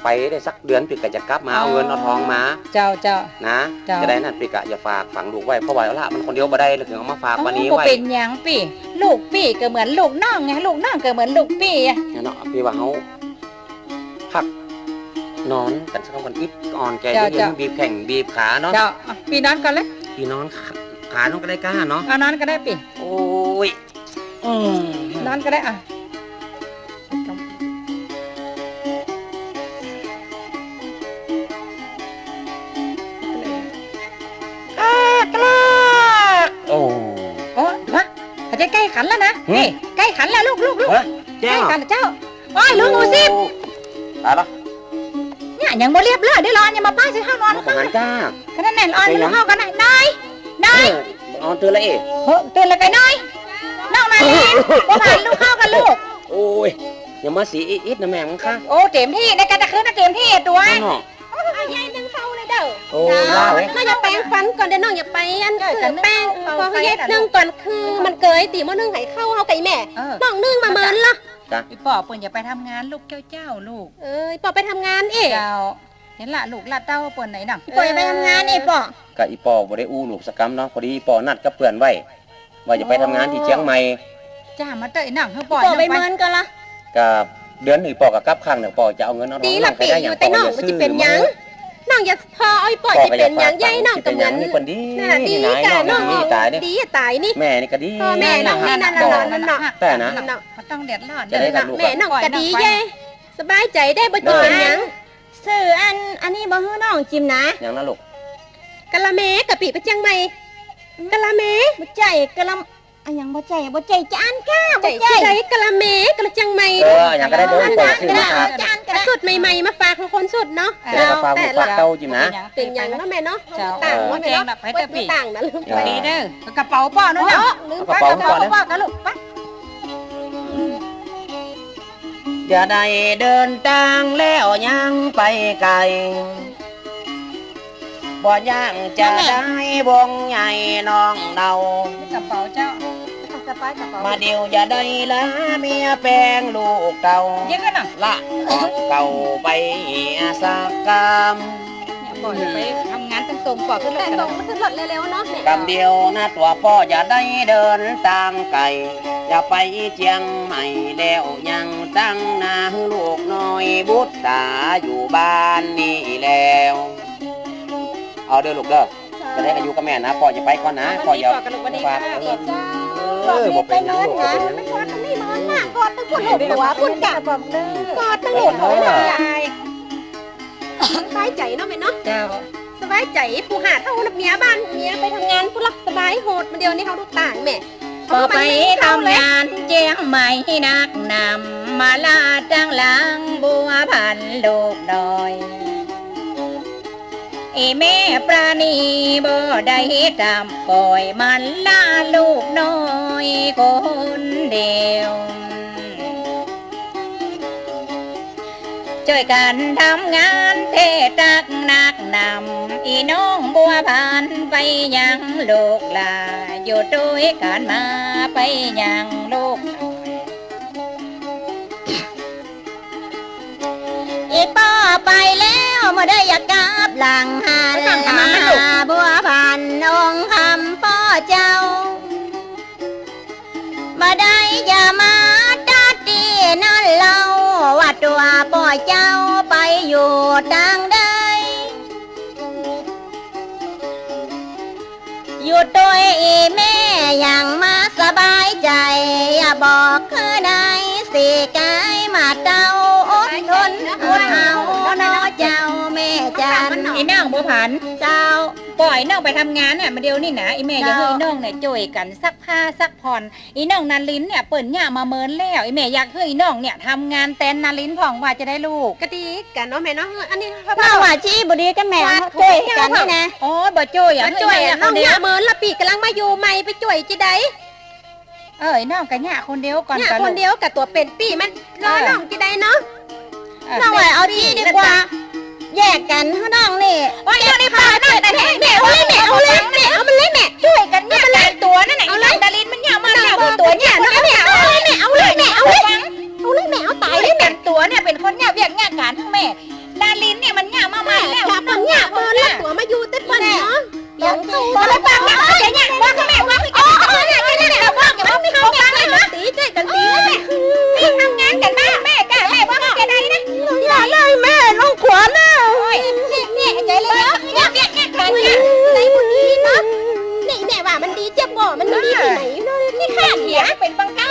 ไปได้สักเดือนปี้ก็จะกลับมา อ๋อ เอาเงินเอาทองมา เจ้า เจ้า นะ เจ้า จะได้นั่นปี้ก็จะฝากฝังลูกไว้ เพราะว่าเอาละมันคนเดียวบ่ได้ แล้วถึงเอามาฝากปานี้ไว้ บ่เป๋นหยังปี้ ลูกปี้ก็เหมือนลูกน้องไง ลูกน้องก็เหมือนลูกปี้อะ เนี่ยเนาะ ปี้ว่าเฮาฮัก นอนกั๋นสักก่อน อิดอ่อนแก เจ้า เดี๋ยว เจ้า บีบแข้งบีบขาเนาะ เจ้า อ่ะ ปี้นอนก่อนเลย ปี้นอนขา ขาน้องก็ได้ก้าเนาะ เอานอนก็ได้ปี้ โอ้ย อืม นอนก็ได้อ่ะ กล้ากล้าก โอ้ โอ้ ฮะ หันใจ๋ใก้ขันแล้วนะ หืม นี่ ใก้ขันแล้วลูก ลูก ลูก ฮะ แจ้งเหรอ ใก้ขันแล้วเจ้า โอ้ย ลุงหมูสิบ โอ้ ต๋ายละ เนี่ย ยังบ่เรียบร้อยเด้อ รอ ยังมาป้าจะเข้านอน บ่หันก้า ขนาดนั้น อ่อน เป็นหยัง เข้ากันนะ นาย นาย เออ อ่อนตื่นละเอ๋ เฮ้อ ตื่นละไก่นาย น้องมาแล้ว บ่หันลูกเข้ากันลูก โอ้ย อย่ามาสีอิดๆ นะแม่มึงค่ะ โอ้ เต็มตี้ ในการจะคืนนะ เต็มตี้ตั๋ว นั่นเนาะ เอายายนึ่งเข้าเลยเด้อ โอ้ เจ้า ว่าเว้ย น้องอย่าแปรงฟันก่อนเด้อ น้องอย่าไปอัน เออ ถือแปรง นึ่งเข้า พอเขาเย็ดนึ่งก่อน คือมันเกยตี๋หม้อนึ่งไหเข้าเฮาไก่แม่ เออ น้องนึ่งมาเมินละ จ้ะ อี่ป้อเปิ้นจะไปทำงานลูกเจ้า เจ้าลูก เอ้ย ป้อไปทำงานเอ๊ะ เจ้า เห็นละลูกละเต้าเปิ้นไหนน่ะ อี่ป้อจะไปทำงานเอ๊ะป้อ ก็อี่ป้อบ่ได้อู้ลูกสักกำเนาะ พอดีอี่ป้อนัดกับเปื้อนไว้ ว่าจะไปทำงานตี้เจียงใหม่ จ้า มาเต๊อะ อี่น้อง เฮาป้อ ป้อไปเมินก่อนละ ก็เดือนนี้ป้อก็กลับครั้งเนี่ย ป้อจะเอาเงินเอาทอง ดีละ น้องไปได้หยัง ปี้อยู่แต่น้อง ป้อก็จะซื้อ มันจะเป๋นหยัง มา น้องอย่าพอเอา อี่ป้อจะเป๋นหยัง ป้อก็อย่า ใหญ่น้อง สิเป๋นหยัง ก็เหมือน นี่เปิ้นดี นั่นน่ะ ดี นี่นาย จ้ะ น้อง น้อง นี่ต๋ายนี่ ดีต๋ายนี่ แม่นี่ก็ดี พ่อแม่น้องนี่ นั่นน่ะ ป้อ นั่นน่ะ แต่นะ นั่นน่ะ บ่ต้องเดือดร้อน จะได้กับลูก แม่น้องก็ดี เอ้ย สบายใจ๋ได้ บ่เป๋นหยัง ซื้ออัน อันนี้บ่หื้อน้องจิมนะ หยังนะลูก กะละแม กะปิไปเจียงใหม่ กะละแม บ่ใจ้ กะละ อะหยังบ่ใจ้ บ่ใจ้จานก้า บ่ใจ้ บ่ใจ้ ใจ้กะละแม กะละเจียงใหม่ เออ หยังก็ได้ เดี๋ยวป้อซื้อมาฝาก จานก้า สุดใหม่ๆ มาฝากของคนสุดเนาะ เออ ก็ฝากลูกฝากเต้าจิมนะ เป๋นหยังเนาะแม่เนาะ เจ้า ต่างเนาะแม่เนาะ เออ เป๋นหยังล่ะ ไปเต๊อะปี้ ต่างนะ เออ ดีเด้อ กระเป๋าป้อนู่นน่ะ โอ้ ลืม กระเป๋าป้อ กระเป๋าป้อกันลูก ไป อย่าได้เดินตางแล้วยังไปไกล บ่ย่างจะได้วงใหญ่น้องเนา กระเป๋าเจ้า สะพายกระเป๋า มาเดี๋ยวจะได้ลาเมียแปงลูกเต้า เดี๋ยวก่อนนะ ละของเก่าไปสักกำ เนี่ย ป้อจะไปทำงาน แต่งตั๋วป้อขึ้นรถ แต่งตั๋วขึ้นรถเร็วๆ เนาะแม่ กำเดียวนะตั๋วป้อ อย่าได้เดินตางไกล จะไปเจียงใหม่แล้วยังตั้งหน้าหื้อลูกน้อยบุตรต๋าอยู่บ้านนี่แล้ว เอาเด้อลูกเด้อ จะได้ก็อยู่กับแม่นะ ป้อจะไปก่อนนะ ป้อจะ ป้อกับลูกวันนี้ ฝาก ค่ะ เออ เออ บ่เป๋นหยังลูก บ่เป๋นหยัง ไปนอนตรงนี้ นอนหน้ากอดตึงพุ่นลูก หัวพุ่นกะ กอดตึงลูกหัวเลย สบายใจ๋เนาะแม่เนาะ เจ้า สบายใจ๋ ผู้หาเต้านับเมียบ้าน เมียไปทำงานพุ้นละ สบายโหด มาเดี๋ยวนี้เฮาดูต่างแม่ ป้อไปทำงานเจียงใหม่นักหนำ มาลาตั้งหลังบัวผันลูกน้อย ไอ้แม่ปราณีบ่ได้ทำ ปล่อยมันลาลูกน้อยคนเดียว จ้วยกั๋นทำงานเต๊ตักนักหนำ อี่น้องบัวผันไปยังลูกหล้า อยู่ตวยกั๋นมาไปยังลูก อี่ป้อไปแล้ว บ่ได้อยากกลับหลังหัน ไปก่อนค่ะ มาลูก บัวผันองค์คำป้อเจ้า บ่ได้อย่ามาตัดตี้นั่นเล่า ว่าตั๋วป้อเจ้าไปอยู่ตางใด อยู่ตวยอี่แม่ยังมาสบายใจ๋ อย่าบอกคืนไหน สิกายมาเต้าอดทนอดเอาเนาะเจ้าแม่จัน อี่น้องบัวผัน เจ้า ป้อ อี่น้องไปทำงานเนี่ย มาเดี๋ยวนี้นะ อี่แม่อยากหื้อ เจ้า อี่น้องเนี่ยจ้วยกั๋นซักผ้าซักผ่อน อี่น้องนารินเนี่ยเปิ้นเยียะมาเมินแล้ว อี่แม่อยากหื้ออี่น้องเนี่ยทำงานแตนนารินพ่อง ว่าจะใดลูก ก็ดีกั๋นเนาะแม่เนาะ อันนี้ น้องว่าจี้บ่ดีกับแม่ ว่า จ้วยกั๋นนี่นะ อ๋อ บ่จ้วยอ่ะ บ่จ้วยอ่ะ หื้ออี่น้องเนี่ย น้องเยียะเมินละ ปี้ก่ำลังมาอยู่ใหม่ ไปจ้วยจะใด เออ น้องก็เยียะคนเดียวก่อน เยียะ กะ คนเดียวกะตั๋วเป๋นปี้มัน รอ เออ น้องจะใดเนาะ เออ น้องว่าเอาจี้ดีกว่า แยกกั๋น หื้อน้องนี่ โอ้ย น้องนี่ปาน้องแต่แท้ แม่เอาเลย แม่เอาเลย แม่เอามันเลย แม่ จ้วยกั๋นเยียะ เอามันเลย ตั๋วนั่นน่ะ เอาเลย ดารินมันเยียะมา เอาตั๋วเยียะ เอาเลย แม่เอาเลย แม่เอาเลย แม่เอาเลย เอาเลย แม่เอาต๋ายเลย แม่ ตั๋วเนี่ยเป๋นคนเยียะเวียกเยียะก๋านหื้อแม่ ดารินเนี่ยมันเยียะมาใหม่แล้ว แม่ มันเยียะมาแล้ว ตั๋วมาอยู่เต๊เปิ้นเนาะ เยียะตั๋วแล้ว ฟังแม่ ว่าแม่ ว่าแม่ ว่าแม่ ว่าแม่ ว่าแม่ ตีจ้วยกั๋นตี แม่ ทำงานกั๋นบ้าง แม่กะ แม่ว่าแม่จะใดนะ อย่าเลยแม่ น้องขวัญ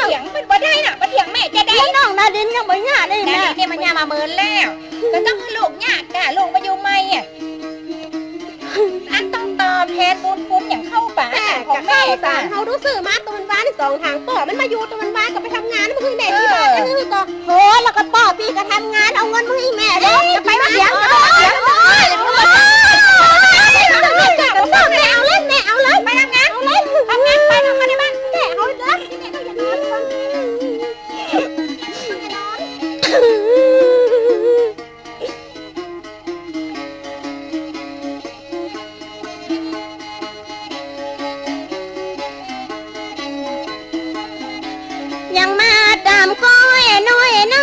ถียงมันบ่ได้น่ะ มาเถียงแม่จะได้ แล้วน้องนารินยังบ่เยียะเลย นาริน แม่ เนี่ยมันเยียะมาเมินแล้ว ก็ต้องหื้อลูกเยียะก่า ลูกมาอยู่ใหม่อะ อันต้องตอบแทนบุญคุณอย่างเข้าป๋า แม่ ของแม่ ก็เข้าสาร เฮาดูซื่อมาตะวันวานนี่สองทาง ป้อมันมาอยู่ตะวันวานก็ไปทำงาน มันหื้อแม่ที่บ้าน เออ จะหื้อก็ โห แล้วก็ป้อปี้ก็ทำงาน เอาเงินมาหื้อแม่เด้อ เออ ไปมาเถียง เออ ไปมาเถียง เออ แม่เอาเลย แม่เอาเลย ไปทำงาน เอาเลย ทำงาน ไปทำงานในบ้าน แม่เอาเลย แม่เอาเลย ยังมาตามก้อยน้อยใน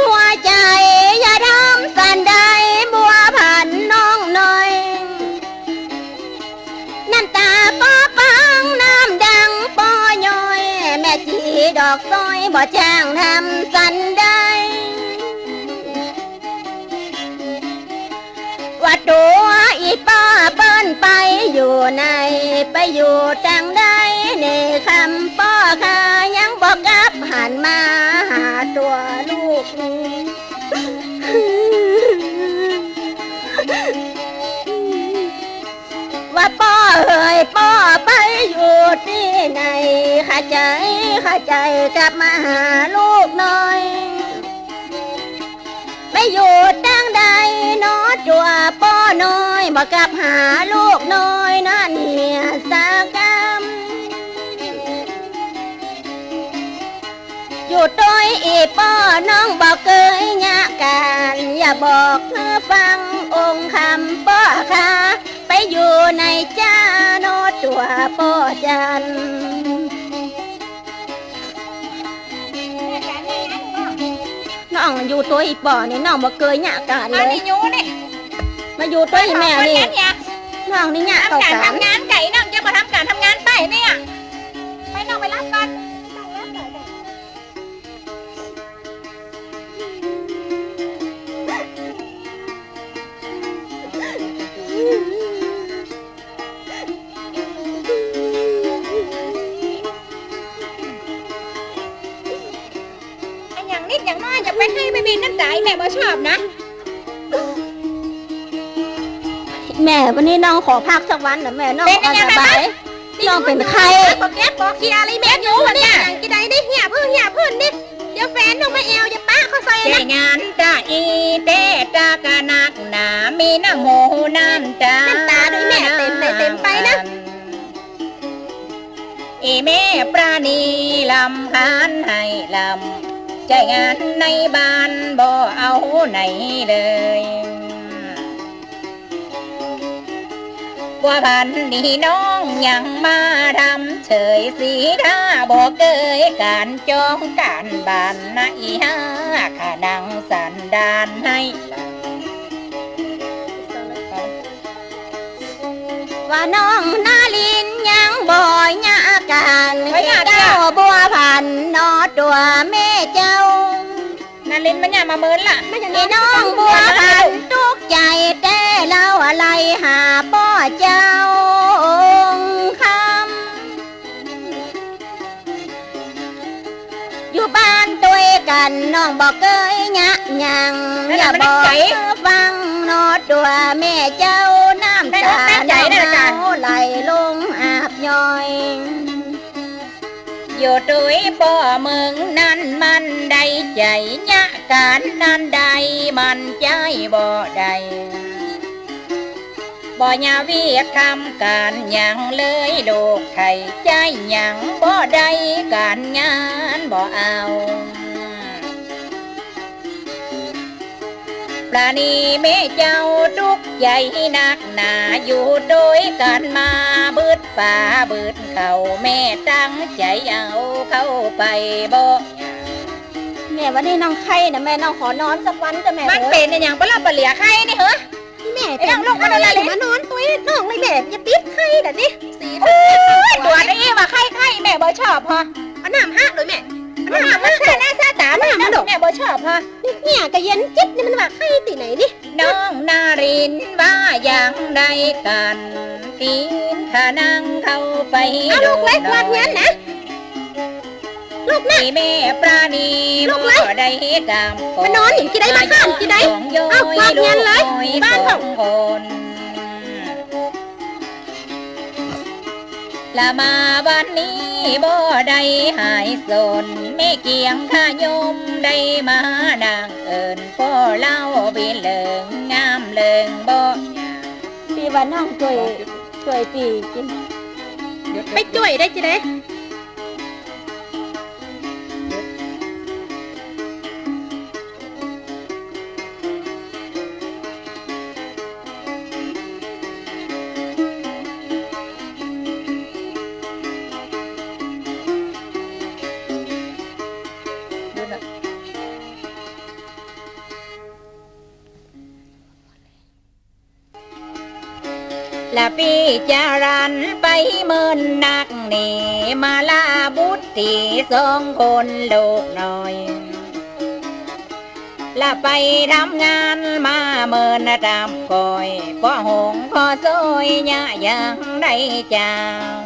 หัวใจ๋ อย่าทำสันใดบัวผันน้องน้อย น้ำต๋าป้อปัง น้ำดังป้อย้อย แม่จีดอกซ้อย บ่จ้างทำสันใด ว่าตั๋วอี่ป้อเปิ้นไปอยู่ไหน ไปอยู่ตางใด เน่คำป้อข้ายังบ่กลับหันมาหาตั๋วลูก ว่าป้อเอ๋ย ป้อไปอยู่ตี้ไหน ข้าใจ๋ ข้าใจ๋กลับมาหาลูกน้อย ไปอยู่ตางใดหนอตั๋วป้อน้อย บ่กลับหาลูกน้อยนั้นเหียสักกำ อยู่ตวยอี่ป้อน้องบ่เกยเยียะก๋าน อย่าบอกหื้อฟังองค์คำป้อข้า ไปอยู่ไหนจ้าหนอตั๋วป้อจัน น้องอยู่ตวยอี่ป้อนี่น้องบ่เกยเยียะก๋านเลย อันนี้อยู่นี่ มาอยู่ตวยอี่แม่นี่ น้องนี่เยียะก๋าน ทำก๋าน ทำก๋านไก่ น้องจะมาทำก๋าน ทำก๋านไปเนี่ย ไปน้องไปรับก่อน อันอย่างนิดอย่างน้อยจะไปหื้อแม่บีนั่นต๋าย แม่บ่ชอบนะ แม่ วันนี้น้องขอพักสักวันนะแม่ น้อง เป็นยังไง บ่สบาย แม่ น้องเป๋นไข้ บ่เก็บบ่เคลียร์เลยแม่ อยู่เนี่ย อย่างจะได้ได้เหียเพิ่นเหียเพิ่นนี่ เดี๋ยวแฟนน้องมาแอ่ว อย่าปะเขาใส่นะ ใจ๊งานต๋าอี้เต๊ต๋ากะนักหนา มีน้ำหูน้ำต๋า น้ำต๋าด้วยแม่ เต็มไปเต็มไปนะ อี่แม่ปราณีรำคาญให้ลำ ใจ๊งานในบ้านบ่เอาไหนเลย บัวผันนี่น้องยังมาทำเฉย สีถ้าบ่เกยก๋านจองก๋านบ้านนะ อี่ห้าข้านั่งสันดานให้ลำ ว่าน้องนารินยังบ่เยียะก๋าน เฮ้ย เจ้าบัวผันหนอตั๋วแม่เจ้า นารินมันเยียะมาเมินละ อี่น้องบัวผันตุ๊กใจ๋แต๊ เล่าอะไรหาป้อเจ้าองค์คำ อยู่บ้านตวยกั๋นน้องบ่เกยเยียะหยัง นั่นแหละ อย่าบอกหื้อฟังหนอตั๋วแม่เจ้า น้ำต๋าน้องเฮาไหลลงอาบย้อย อยู่ตวยป้อเมิงนั้นมันได้ใจ๋ เยียะก๋านนั้นได้มันใจ๊บ่ได้ บ่เยียะเวียกทำก๋านหยังเลย ลูกไถ่ใจ๊หยังบ่ได้ ก๋านงานบ่เอา ปราณีแม่เจ้าตุ๊กใจ๋นักหนา อยู่ตวยกั๋นมาบึดป๋าบึดเข่า แม่ตั้งใจ๋เอาเข้าไปบ่ แม่วันนี้น้องไข้นะแม่ น้องขอนอนสักวันเต๊อะแม่ มันเป๋นอะหยังบ่หลับบ่เหลือไข้นี่เหรอ แม่ ไอ้น้องลูกมันอะไร มานอนตวยน้องเลยแม่ อย่าปิ๊กไข้น่ะนี่ โอ๊ย ตั๋วนี่ว่าไข้ไข้ แม่บ่ชอบฮะ เอาน้ำฮะโดยแม่ เอาน้ำฮะ เอาน้ำฮะ หน้าซาต๋า เอาน้ำฮะ แม่บ่ชอบฮะ เนี่ยกะเย็นจิ๊บนี่มันว่าไข้ตี้ไหนนี่ น้องนารินว่าอย่างใดกั๋น ตี๋นข้านั่งเข้าไป เอาลูกเล็ก ดูหน่อย วาดเฮียนนะ ลุกนะ ตี้แม่ปราณี ลุกเลย บ่ได้ตาม มานอนหนิ จะได้มาข้าม จะได้ เอา กวาดเงินเลย บ้านเขา ละมาวันนี้บ่ได้หายสน แม่เกียงขะยมได้มานั่งเอิ้น ป้อเล่าปี้เลิงงามเลิงบ่อยาก ปี้ว่าน้องจ้วย จ้วยปี้กิ๋น ไปจ้วยได้จะได้ ละปี้จารันไปเมินนักหนี่ มาลาบุตรตี้สองคนลูกน้อย ละไปทำงานมาเมินต๋ามก้อย ป้อหงป้อซ้อยเยียะยังได้จาง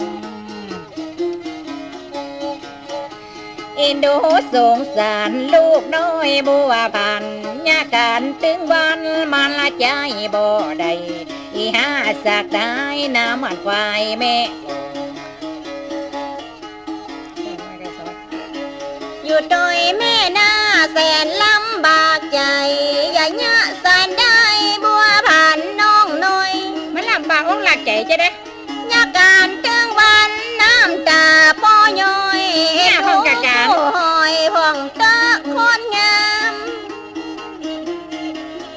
เอ็นดูสงสารลูกน้อยบัวผัน เยียะกั๋นตึงวันมันละใจ๊บ่ได้ อีหาสักต๋ายน้ำมันควายแม่ อยู่ตวยแม่นาแสนลำบากใจ๋ เยียะยังสันดายบัวผันน้องน้อย มันลำบากอกลำบากใจ๋จะได้ เยียะกั๋นตึงวันน้ำต๋าป้อย้อย เนี่ยพ่องกะกาง หอยพ่องเต๊อะคนงาม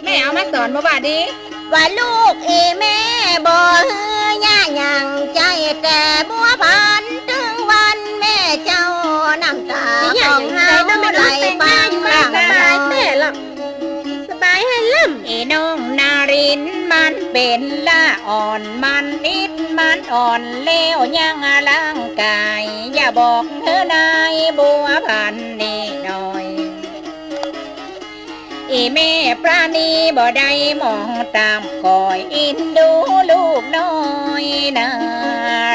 แม่เอามาสอนบ่ว่าดี ว่าลูกอีแม่บ่หื้อเยียะยังใจ๋ แต่บัวผันตึงวันแม่เจ้าน้ำต๋า อีหยัง ของเฮา ไหลปัง หลัง สบายแท้ละ สบายแฮะลำ อีน้องนารินมันเป๋นละอ่อน มันอิดมันอ่อนแล้วยังร่างก๋าย อย่าบอกหื้อนายบัวผันนี่น้อย อีแม่ปราณีบ่ได้มองต๋ามก้อย อินดูลูกน้อยนา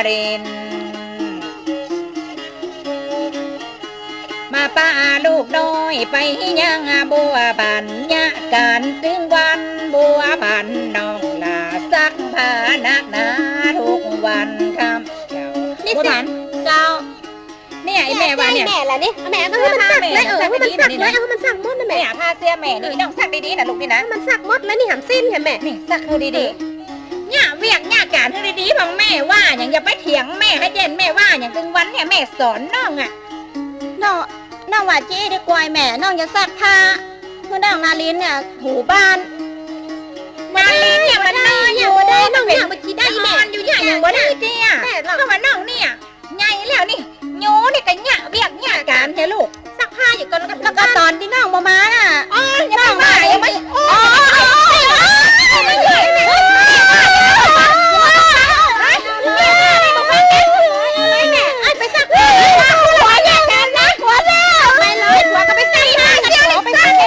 ริน มาป้าลูกน้อยไปยังบัวผัน เยียะกั๋นตึงวันบัวผันน้องลาซักผ้านักหนาทุกวันค่ำเจ้า นี่ บัวผัน เจ้า เนี่ย อีแม่ว่าเนี่ย แม่ละนี่ แม่ เอาให้มันซักเลย เออ ให้มันซักเลย เอาให้มันซักหมดนะแม่ เนี่ย ผ้าเสี้ยแม่นี่ น้องซักดีๆ นะลูกนี่นะ ให้มันซักหมดเลยนี่ หำสิ้นเห็นแม่ นี่ซักหื้อดีๆ เนี่ยเวียกเนี่ยก๋านหื้อดีๆ พ่องแม่ว่าหยังอย่าไปเถียงแม่ หื้อเจ๊นแม่ว่าหยังตึงวันเนี่ยแม่สอนน้องอะ น้อง น้องว่าจี้ดีกว่าแม่ น้องจะซักผ้า หื้อน้องนารินเนี่ยถูบ้าน นารินเนี่ยมันน้อยอยู่ บ่ได้ น้องเนี่ยมันขี้ได้แม่ มันอยู่เนี่ยยังบ่ได้เตี้ย แม่ เพราะว่าน้องเนี่ย ใหญ่แล้วนี่ หยูนี่ก็เยียะเวียกเยียะก๋านเหียลูก ซักผ้าอยู่ก่อน แล้วก็ต๋อนตี้น้องบ่มาน่ะ อ๋อ ยังบ่มา ยังบ่ อ๋อ ไปซักผ้า หัวแยกกั๋นนะ หัวแล้ว ไปเลย หัวก็ไปซักผ้า ไปซักผ้าเลย ไปซักผ้า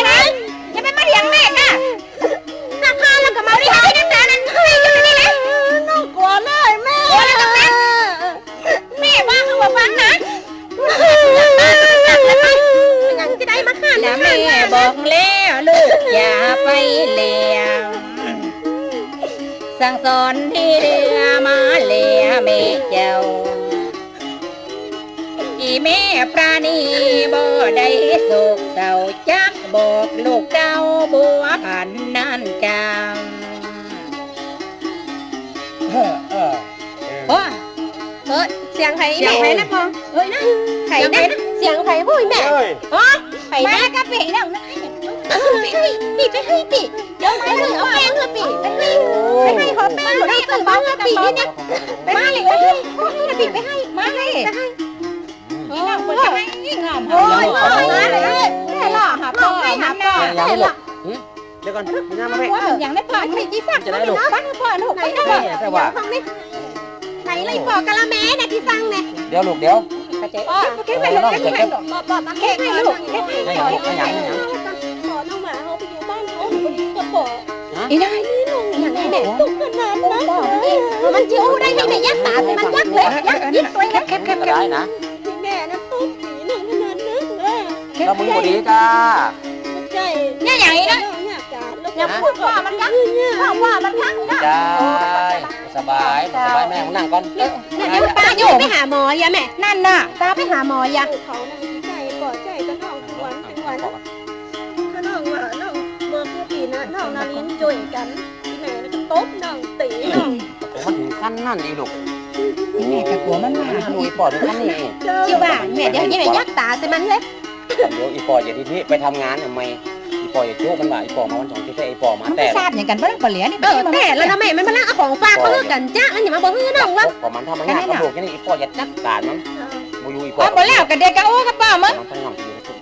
เลย อย่าไปมาเถียงแม่ค่ะ ซักผ้าแล้วก็มาเรียกน้ำตานั้นให้อยู่นี่นะ น้องกลัวเลยแม่ กลัวแล้วก็แม่ แม่ว่าเขาบ่ฟังนะ ยังจะได้มาฆ่า แล้วแม่บอกแล้วลูกอย่าไปเลีย สั่งสอนตี้เลือมาเลียแม่เจ้า อีแม่ปราณีบ่ได้โศกเศร้าจัก บอกลูกเต้าบัวผันนั้นจาง เออ เออ โอ้ เออ เสียงใผ เสียงใผนะพ่อ เอ้ยนะ ใผนะ เสียงใผนะ เสียงใผ โอ้ยแม่ เอ้ย โอ้ ใผนะ มาแล้วก็เป๋น้องนะ ปี้ ปี้ ปี้ ปี้ เดี๋ยวไปเลย เอาแป้งมาปี้ ไปให้ ไปให้ขอแป้งหน่อย เอาแป้งมาปี้นี่ ไปให้เลย ไปให้ปี้ ไปให้ มาเลย ไปให้ นี่น้องเปิ้นจะให้นี่งาม โอ้ย โอ้ย มาเลย แม่หล่อหาพ่อ ให้หาพ่อ แม่หล่อ เดี๋ยวก่อน มีน้ำมาแม่ ว่าอย่างนั้นพ่อ ให้ที่สัก จะได้ลูก บ้านพ่อลูก ไปนะพ่อ แต่ว่า ไหนเลยปอกกะละแมนะที่สั่งเนี่ย เดี๋ยวลูก เดี๋ยว ปอก เก็บไว้ลูก เก็บไว้ลูก ปอก ปอก เก็บไว้ลูก เก็บไว้ ไม่หยังลูก ไม่หยัง ไม่หยัง ขอน้องหมาเขาไปอยู่บ้านเขา หนูก็ปอก ฮะ อีนายนี่น้องอย่างนี้แม่ ตุ๊กขนาดนั้น มันจะอู้ได้ไงแม่ ยักต๋าสิมัน ยักเลย ยักยิกตวยเลย แคบๆๆ ได้นะ ตี้แม่นั้นตุ๊กตีน้องขนาดนั้นเลย แล้วมึงบ่ดีก้า ใจ้ เนี่ยอย่างนี้นะ เนี่ยจ๋า แล้ว อย่าพูดว่ามันนะ เนี่ย ว่ามันนะ ใจ้ สบาย สบาย แม่มึงนั่งก่อน เนี่ย เดี๋ยวตาอยู่ ไปหาหมออย่าแม่ นั่นน่ะ ตาไปหาหมออย่า เขานั่งใจ้ ปอใจ้ก็น้องหวานเป็นหวาน ถ้าน้องว่าน้องบอกตี้นะ น้องนารินจ้วยกั๋น ตี้แม่ก็ตบน้อง ตี๋น้อง มันถึงขั้นนั้นอีลูก แม่ก็กั๋วมันมา หนูอีปอถึงขั้นนี้ เจ้า จิว่าแม่ เดี๋ยวนี้แม่ยักต๋าใส่มันเลย เดี๋ยวอีปอจะทีนี้ไปทำงานทำไม อีปอจะจุ๊มันว่า อีปอมาวันสองทีแท้ อีปอมา มัน แต่ ไปทราบอย่างกั๋นบ่ บ่เหลือนี่ เออ แต่แล้วนะแม่ มันมาลักเอาของฝากมาหื้อกั๋นจ๊ะ มันอย่ามาบ่หื้อน้องวะ ก็มันทำงานกับลูกนี่ อีปอจะจัดก๋านมัน บ่อยู่อีปอ เอาบ่แล้ว ก็เดี๋ยวก็อู้กับป้ามึง มันต้องนำไปอยู่ในคุก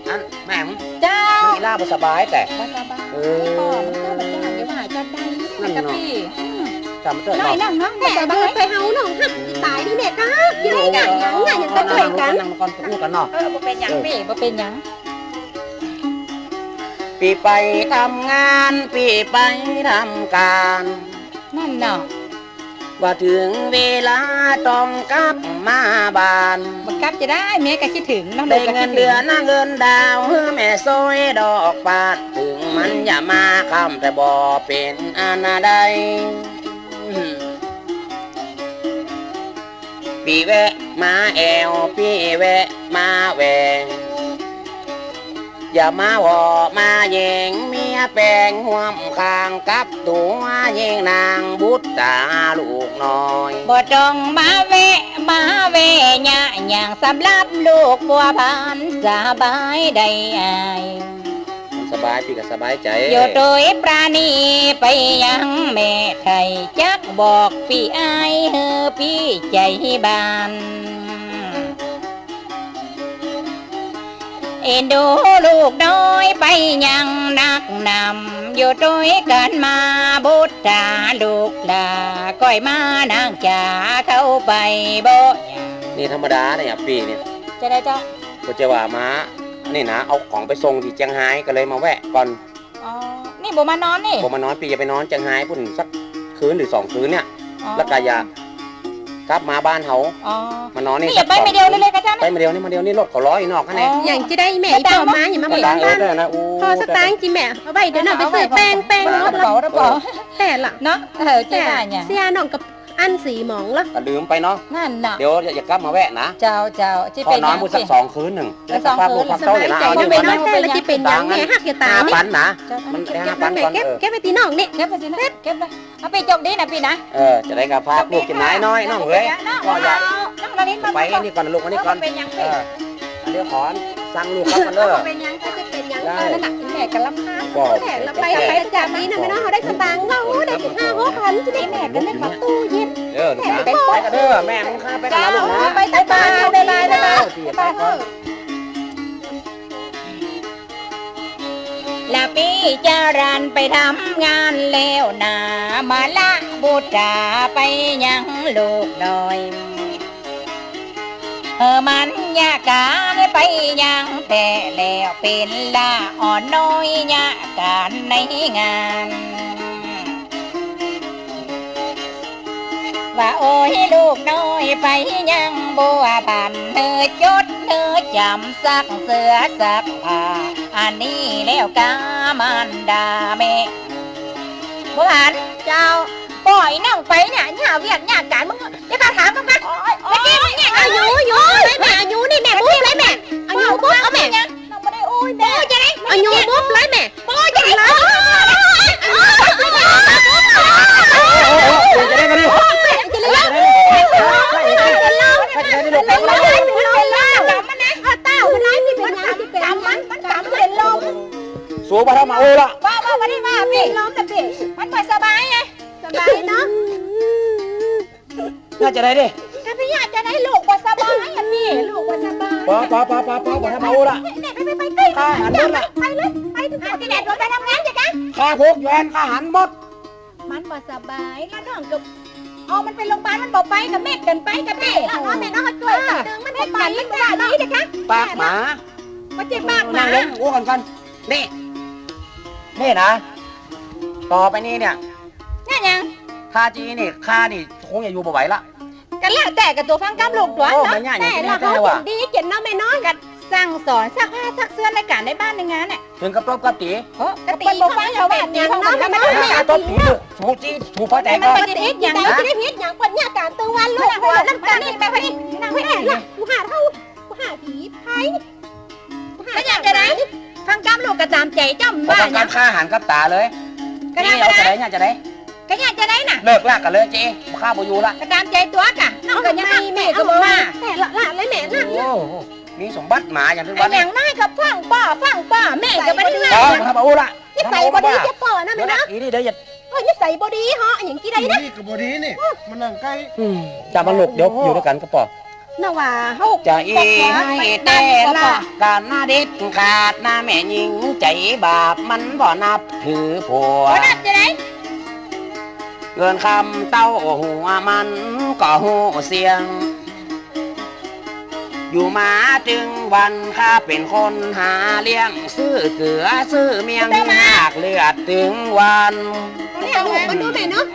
อันแม่มึง เจ้า อีหล้าบ่สบายแต่ บ่สบาย เออ อีปอมันก็บ่จ้าง อย่าว่าจัดได้ นั่นเนาะ กับปี้ อืม จำเถอะ น้อย เนาะ นั่งเนาะ แม่ บ่สบาย เดินไปเฮาน้องหักต๋ายนี่แม่ก็หัก อยู่ไหนน่ะ อย่างน่ะ อย่างตะโกนกั๋น นั่งก่อน อู้กั๋นเนาะ เออ บ่เป๋นหยัง เออ ปี้ บ่เป๋นหยัง ปี้ไปทำงาน ปี้ไปทำก๋าน นั่นเนาะ ว่าเถิงเวลาต้องกลับมาบ้าน บ่กลับจะได้ แม่ก็คิดเถิงเนาะ ได้เงินเดือนนะเงินดาว หื้อแม่ซ่อยดอกปาน เถิงมันจะมาค่ำแต่บ่เป๋นอันใด ปี้แวะมาแอ่ว ปี้แวะมาแหว่ อย่ามาหว่อมาแหย่ง เมียแป๋งฮ่วมข้างกับตั๋ว เยียงนางบุตราลูกน้อย บ่ต้องมาแวะมาแหว่เยียะหยัง สำหรับลูกบัวพันธุ์สบายได้อ้าย มันสบาย ปี้ก็สบายใจ๋ อยู่ตวยปราณีไปยังแม่ไทย จักบอกปี้อ้ายหื้อปี้ใจ๋บาน เอ็นดูลูกน้อยไปยังนักหนำ อยู่ตวยกั๋นมาบุตราลูกหล้า ก้อยมานางจ๋าเข้าไปบ่ยัง นี่ธรรมดาเนี่ย ปี้เนี่ย จะได้เจ้า ก็จะว่ามา นี่นะ เอาของไปส่งตี้เจียงฮาย ก็เลยมาแวะก่อน อ๋อ นี่บ่มานอนนี่ บ่มานอน ปี้จะไปนอนเจียงฮายปุ้นสักคืนหรือสองคืนเนี่ย อ๋อ แล้วก็จะกลับมาบ้านเฮา อ๋อ มานอนนี่ นี่อย่าไปมื้อเดียวเลย เลยก็เจ้า ไปมื้อเดียวนี่ มื้อเดียวนี่ รถเขารออยู่นอกหั้นแหละ อ๋อ อย่างจะได้แม่ อีปอมา อย่ามา บ่ตาง บ่ตาง เออ นะ โอ้ ขอสตางค์จิแม่ เอาไว้เดี๋ยวน้องไปซื้อแป้ง แป้งรถ กระเป๋า กระเป๋า แต่ละ เนาะ เออ จิว่าเนี่ย เสียน้องกับ อันสี่หม่องละ ก็ลืมไปเนาะ นั่นน่ะ เดี๋ยวจะกลับมาแวะนะ เจ้า เจ้า จิ ขอนอนปุ้นสักสองคืนนึ่ง เออ สองคืน แล้วก็พาพวกพักเต้าอยู่นะ บ่เป๋นหยัง เอาเงิน บ่เป๋นหยัง แต่ละจิเป๋นหยัง แม่หักจะต๋าย ห้าปันนะ เจ้า มันได้ห้าปันก่อน เก็บ เออ เก็บไว้ตี้น้องนี่ เก็บไว้ตี้น้อง เก็บไว้ เอาปี้โจคดีนะปี้นะ เออ จะได้ก็พาลูกกิ๋นน้ำน้อยน้องเอ้ย ก็อยาก น้องนารินมา ไปอันนี้ก่อนลูก อันนี้ก่อน บ่เป๋นหยัง เออ เดี๋ยวขอสั่งลูกกลับก่อนเด้อ บ่เป๋นหยัง ก็จะเป๋นหยัง ได้ เออ นั่นน่ะ แม่ก็รำคาญ ก็ แม่ละไป ไปประจ๋ำนี่นะ แม่เนาะ เฮาได้สตางค์ เฮาได้สิบห้าหกพัน จะได้แม่ก็นึกว่าตู้เย็น เออ ลูกนะ แม่ไปก่อน ไปก่อนเด้อ แม่มึงข้าไปก่อนนะลูกนะ เจ้า ไป ไป ไป บ๊ายบาย บ๊ายบาย เออ ไปก่อน ละปี้จารันไปทำงานแล้วนา มาละบุตราไปยังลูกน้อย เออ มันยากก๋านไปยังแต่แล้ว เป๋นละอ่อนน้อยยากก๋านในงาน ว่าโอ้ยลูกน้อยไปยังบัวพันธุ์ เฮอจดเฮอจ๋ำ ซักเสื้อซักผ้า อันนี้แล้วกามารดาแม่ บัวพันธุ์ เจ้า ปล่อยน้องไปเนี่ย เนี่ยเวียกเนี่ยก๋าน มึงอย่ามาถามมันนะ โอ๊ย โอ๊ย เมื่อกี้มึงเนี่ย เอาอยู่ อยู่เลยแม่ เอาอยู่นี่แม่ บุบเลยแม่ เอาอยู่บุบ เอาแม่ น้องบ่ได้โอ๊ยแม่ โอ๊ย จะได้ เอาอยู่บุบเลยแม่ โอ๊ย จะได้ โอ๊ย จะได้ก็ได้ สูบมาทำมาโอ้ละ ว่า ว่า บ่ได้ว่าปี้ ล้มแต่ปี้ มันบ่สบายไง สบายเนาะ น่าจะได้ดิ ถ้าปี้อยากจะได้ลูกบ่สบายอะปี้ ลูกบ่สบาย ปอ ปอ ปอ ปอ ปอ บ่ทำมาโอ้ละ เนี่ย ไป ไป ไป ไป ข้าหันหมดละ ไปเลย ไป ไป ไป ไปทำงานเถอะจ๊ะ ข้าพกอยู่หั้น ข้าหันหมด มันบ่สบาย แล้วน้องก็เอามันไปโรงพยาบาล มันบ่ไป ก็เม็ดกันไป ก็แม่ เอาแม่น้องมาจ้วย อ่า ตึงมันบ่ไป มันบ่ดีเถอะจ๊ะ ปากหมา บ่ใจ้ปากหมา นั่งลง อู้กันก่อน นี่ นี่นะ ต่อไปนี้เนี่ย เนี่ยหยัง ถ้าจะอี้นี่ ข้านี่คงจะอยู่บ่ไหวละ ก็แล้วแต่กับตั๋ว ฟังกำลูกตั๋ว โอ้ เนาะ แม่ย่า แต่ละ อย่างนี้ เขา แต่ว่า เห็นดีเจ๋นเนาะแม่เนาะ ก็สั่งสอนซักผ้าซักเสื้อในก๋านในบ้านในงานเนี่ย เถิงกับตบกับตี๋ โอ้ ก็ตี๋ เปิ้นบ่ฟังเขาว่าตี๋เขาก็บ่ เปิ้นก็ตบตี๋ลูก สูตี้ สูพอใจก่อน มันก็จะผิดหยังนะ จะได้ผิดหยัง เปิ้นเนี่ยก๋านตึงวันลูก หัวน้ำตาลนี่แม่พี่ นั่งไว้เนี่ย กูหาเท่า กูหาผีไทย ก็อยากจะได้ ฟังกำลูกก็ต๋ามใจ๋เจ้า บ่ ว่า ฟังกำ เนี่ย ข้าหันกับต๋าเลย ก็ได้ นี่เอาจะได้ เนี่ยจะได้ ก็อยากจะได้น่ะ เลิกลากั๋นเลยเจ๊ ข้าบ่อยู่ละ ก็ต๋ามใจ๋ตั๋วก่ะ น้องก็ยัง แม่ก็บ่ว่า แต่ละละเลยแม่นะ โอ้โห มีสมบัติหมาอย่างที่ อั วัน น อย่างน้อยก็ฟังป้อ ฟังป้อ แม่ก็บ่ได้ว่า เออ ข้าบ่อู้ละ นิสัยบ่ดีเจ๊ป้อนะแม่นะ อีนี่เดี๋ยวอย่า เออ นิสัยบ่ดีเหาะ อย่างกี้ได้นะ นี่ก็บ่ดีนี่ มานั่งใก้ อืม จ้ามันลูก เดี๋ยวอยู่ด้วยกั๋นก็ป้อ นะว่าเฮา จะอี้แต่ละก๋านนะเด็ดขาดนะ แม่ญิงใจ๋บาปมันบ่นับถือผัว บ่นับจะได้ เงินคำเต้าหัวมันก็ฮู้เสี้ยง อยู่มาตึงวันข้าเป๋นคนหาเลี้ยง ซื้อเกือซื้อเมียง เจ้ามา หากเลือดตึงวัน เอาเนี่ยเอาออกมาดูหน่อยเนาะ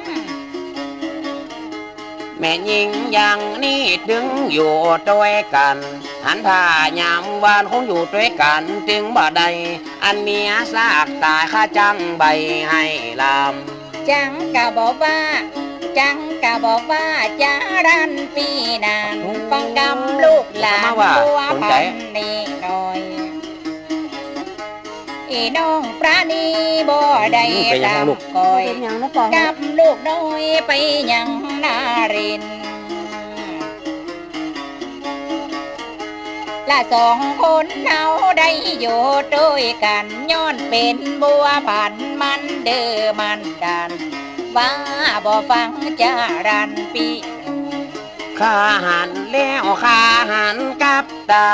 แม่ญิงอย่างนี้ตึงอยู่ตวยกั๋น หันถ้ายามวานคงอยู่ตวยกั๋นตึงบ่ได้ อันเมียซากต๋ายข้าจั้งใบ้ให้ลำ จั้งก็บ่ว่า จั้งก็บ่ว่า จารันปี้นั้น ฟังกำลูกหลาน มาว่า บัว สนใจ๋ พันธุ์นี่หน่อย อีน้องปราณีบ่ได้ อืม ไปยังลูก ต๋ามก้อย เป็นหยังนะป้อ กับลูกน้อยไปยังนาริน ละสองคนเฮาได้อยู่ตวยกั๋น ย้อนเป๋นบัวพันธุ์มันดื้อมันด้าน ว่าบ่ฟังจารันปี้ ข้าหันแล้วข้าหันกับต๋า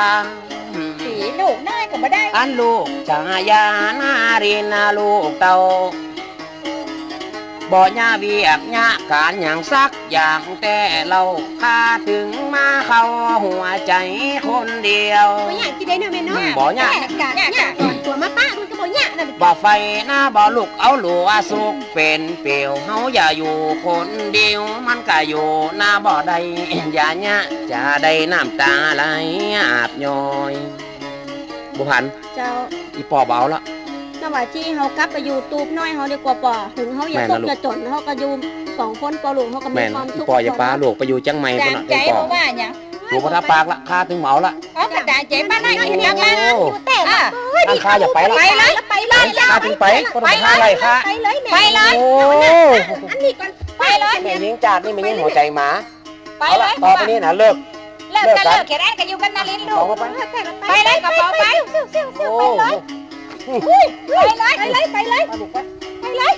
ตี๋ลูกน้อยก็บ่ได้ อันลูกชายานารินนะลูกเต้า บ่ยะเวียกยะก๋านหยังสักอย่างแต่เล่า ข้าตึงมาเข้าหัวใจ๋คนเดียว บ่ยะจะได้เนาะแม่เนาะ อืม บ่ยะ แต่ก๋านยะก่อนตั๋วมาป้ามันก็บ่ยะนั่น บ่ใฝ่นะบ่ลุกเอาหลัวสุกเป๋นเปลี่ยว เฮาอย่าอยู่คนเดียว มันก็อยู่นะบ่ได้ อย่ายะจะได้น้ำต๋าไหลอาบย้อย บัวผัน เจ้า อีป้อบ่เอาละ นะว่าจะอี้เฮากลับไปอยู่ตูบน้อยเฮาดีกว่าป้อ เถิงเฮาจะตุ๊กจะจ๋น แม่นนะลูก เฮาก็อยู่สองคนป้อลูก เฮาก็มี แม่น ความสุข อีป้ออย่าปาลูกไปอยู่เจียงใหม่ ต๋ามใจ๋ ป้อนะ บ่ว่าหยัง อยู่บ่ถ้าปากละ ข้าตึงบ่เอาละ เอาก็ต๋ามใจ๋ บ้านน้อยอยู่เดียวกั๋น โอ้ อยู่แต่ละ อ่ะ เอ้ย อันข้าอย่าไปละ ไปเลย ไปเลย ข้าตึงไป ไปเลย บ่ต้องหาอะไรข้า ไปเลยแม่ ไปเลย โอ้ อันนี้ก่อน ไปเลย แม่ญิงจาดนี่แม่ญิงหัวใจ๋หมา ไปเลย เอาละ ต่อไปนี้นะ เลิก เลิกกั๋น เลิกกั๋น เลิกเขียนแอดกันอยู่กับนารินลูก ออกมาไป ไปเลยกระเป๋าไป ซิ่วๆๆๆ โอ้ ไปเลย อุ้ย ไปเลย ไปเลย ไปเลย ไปลูกไป ไปเลย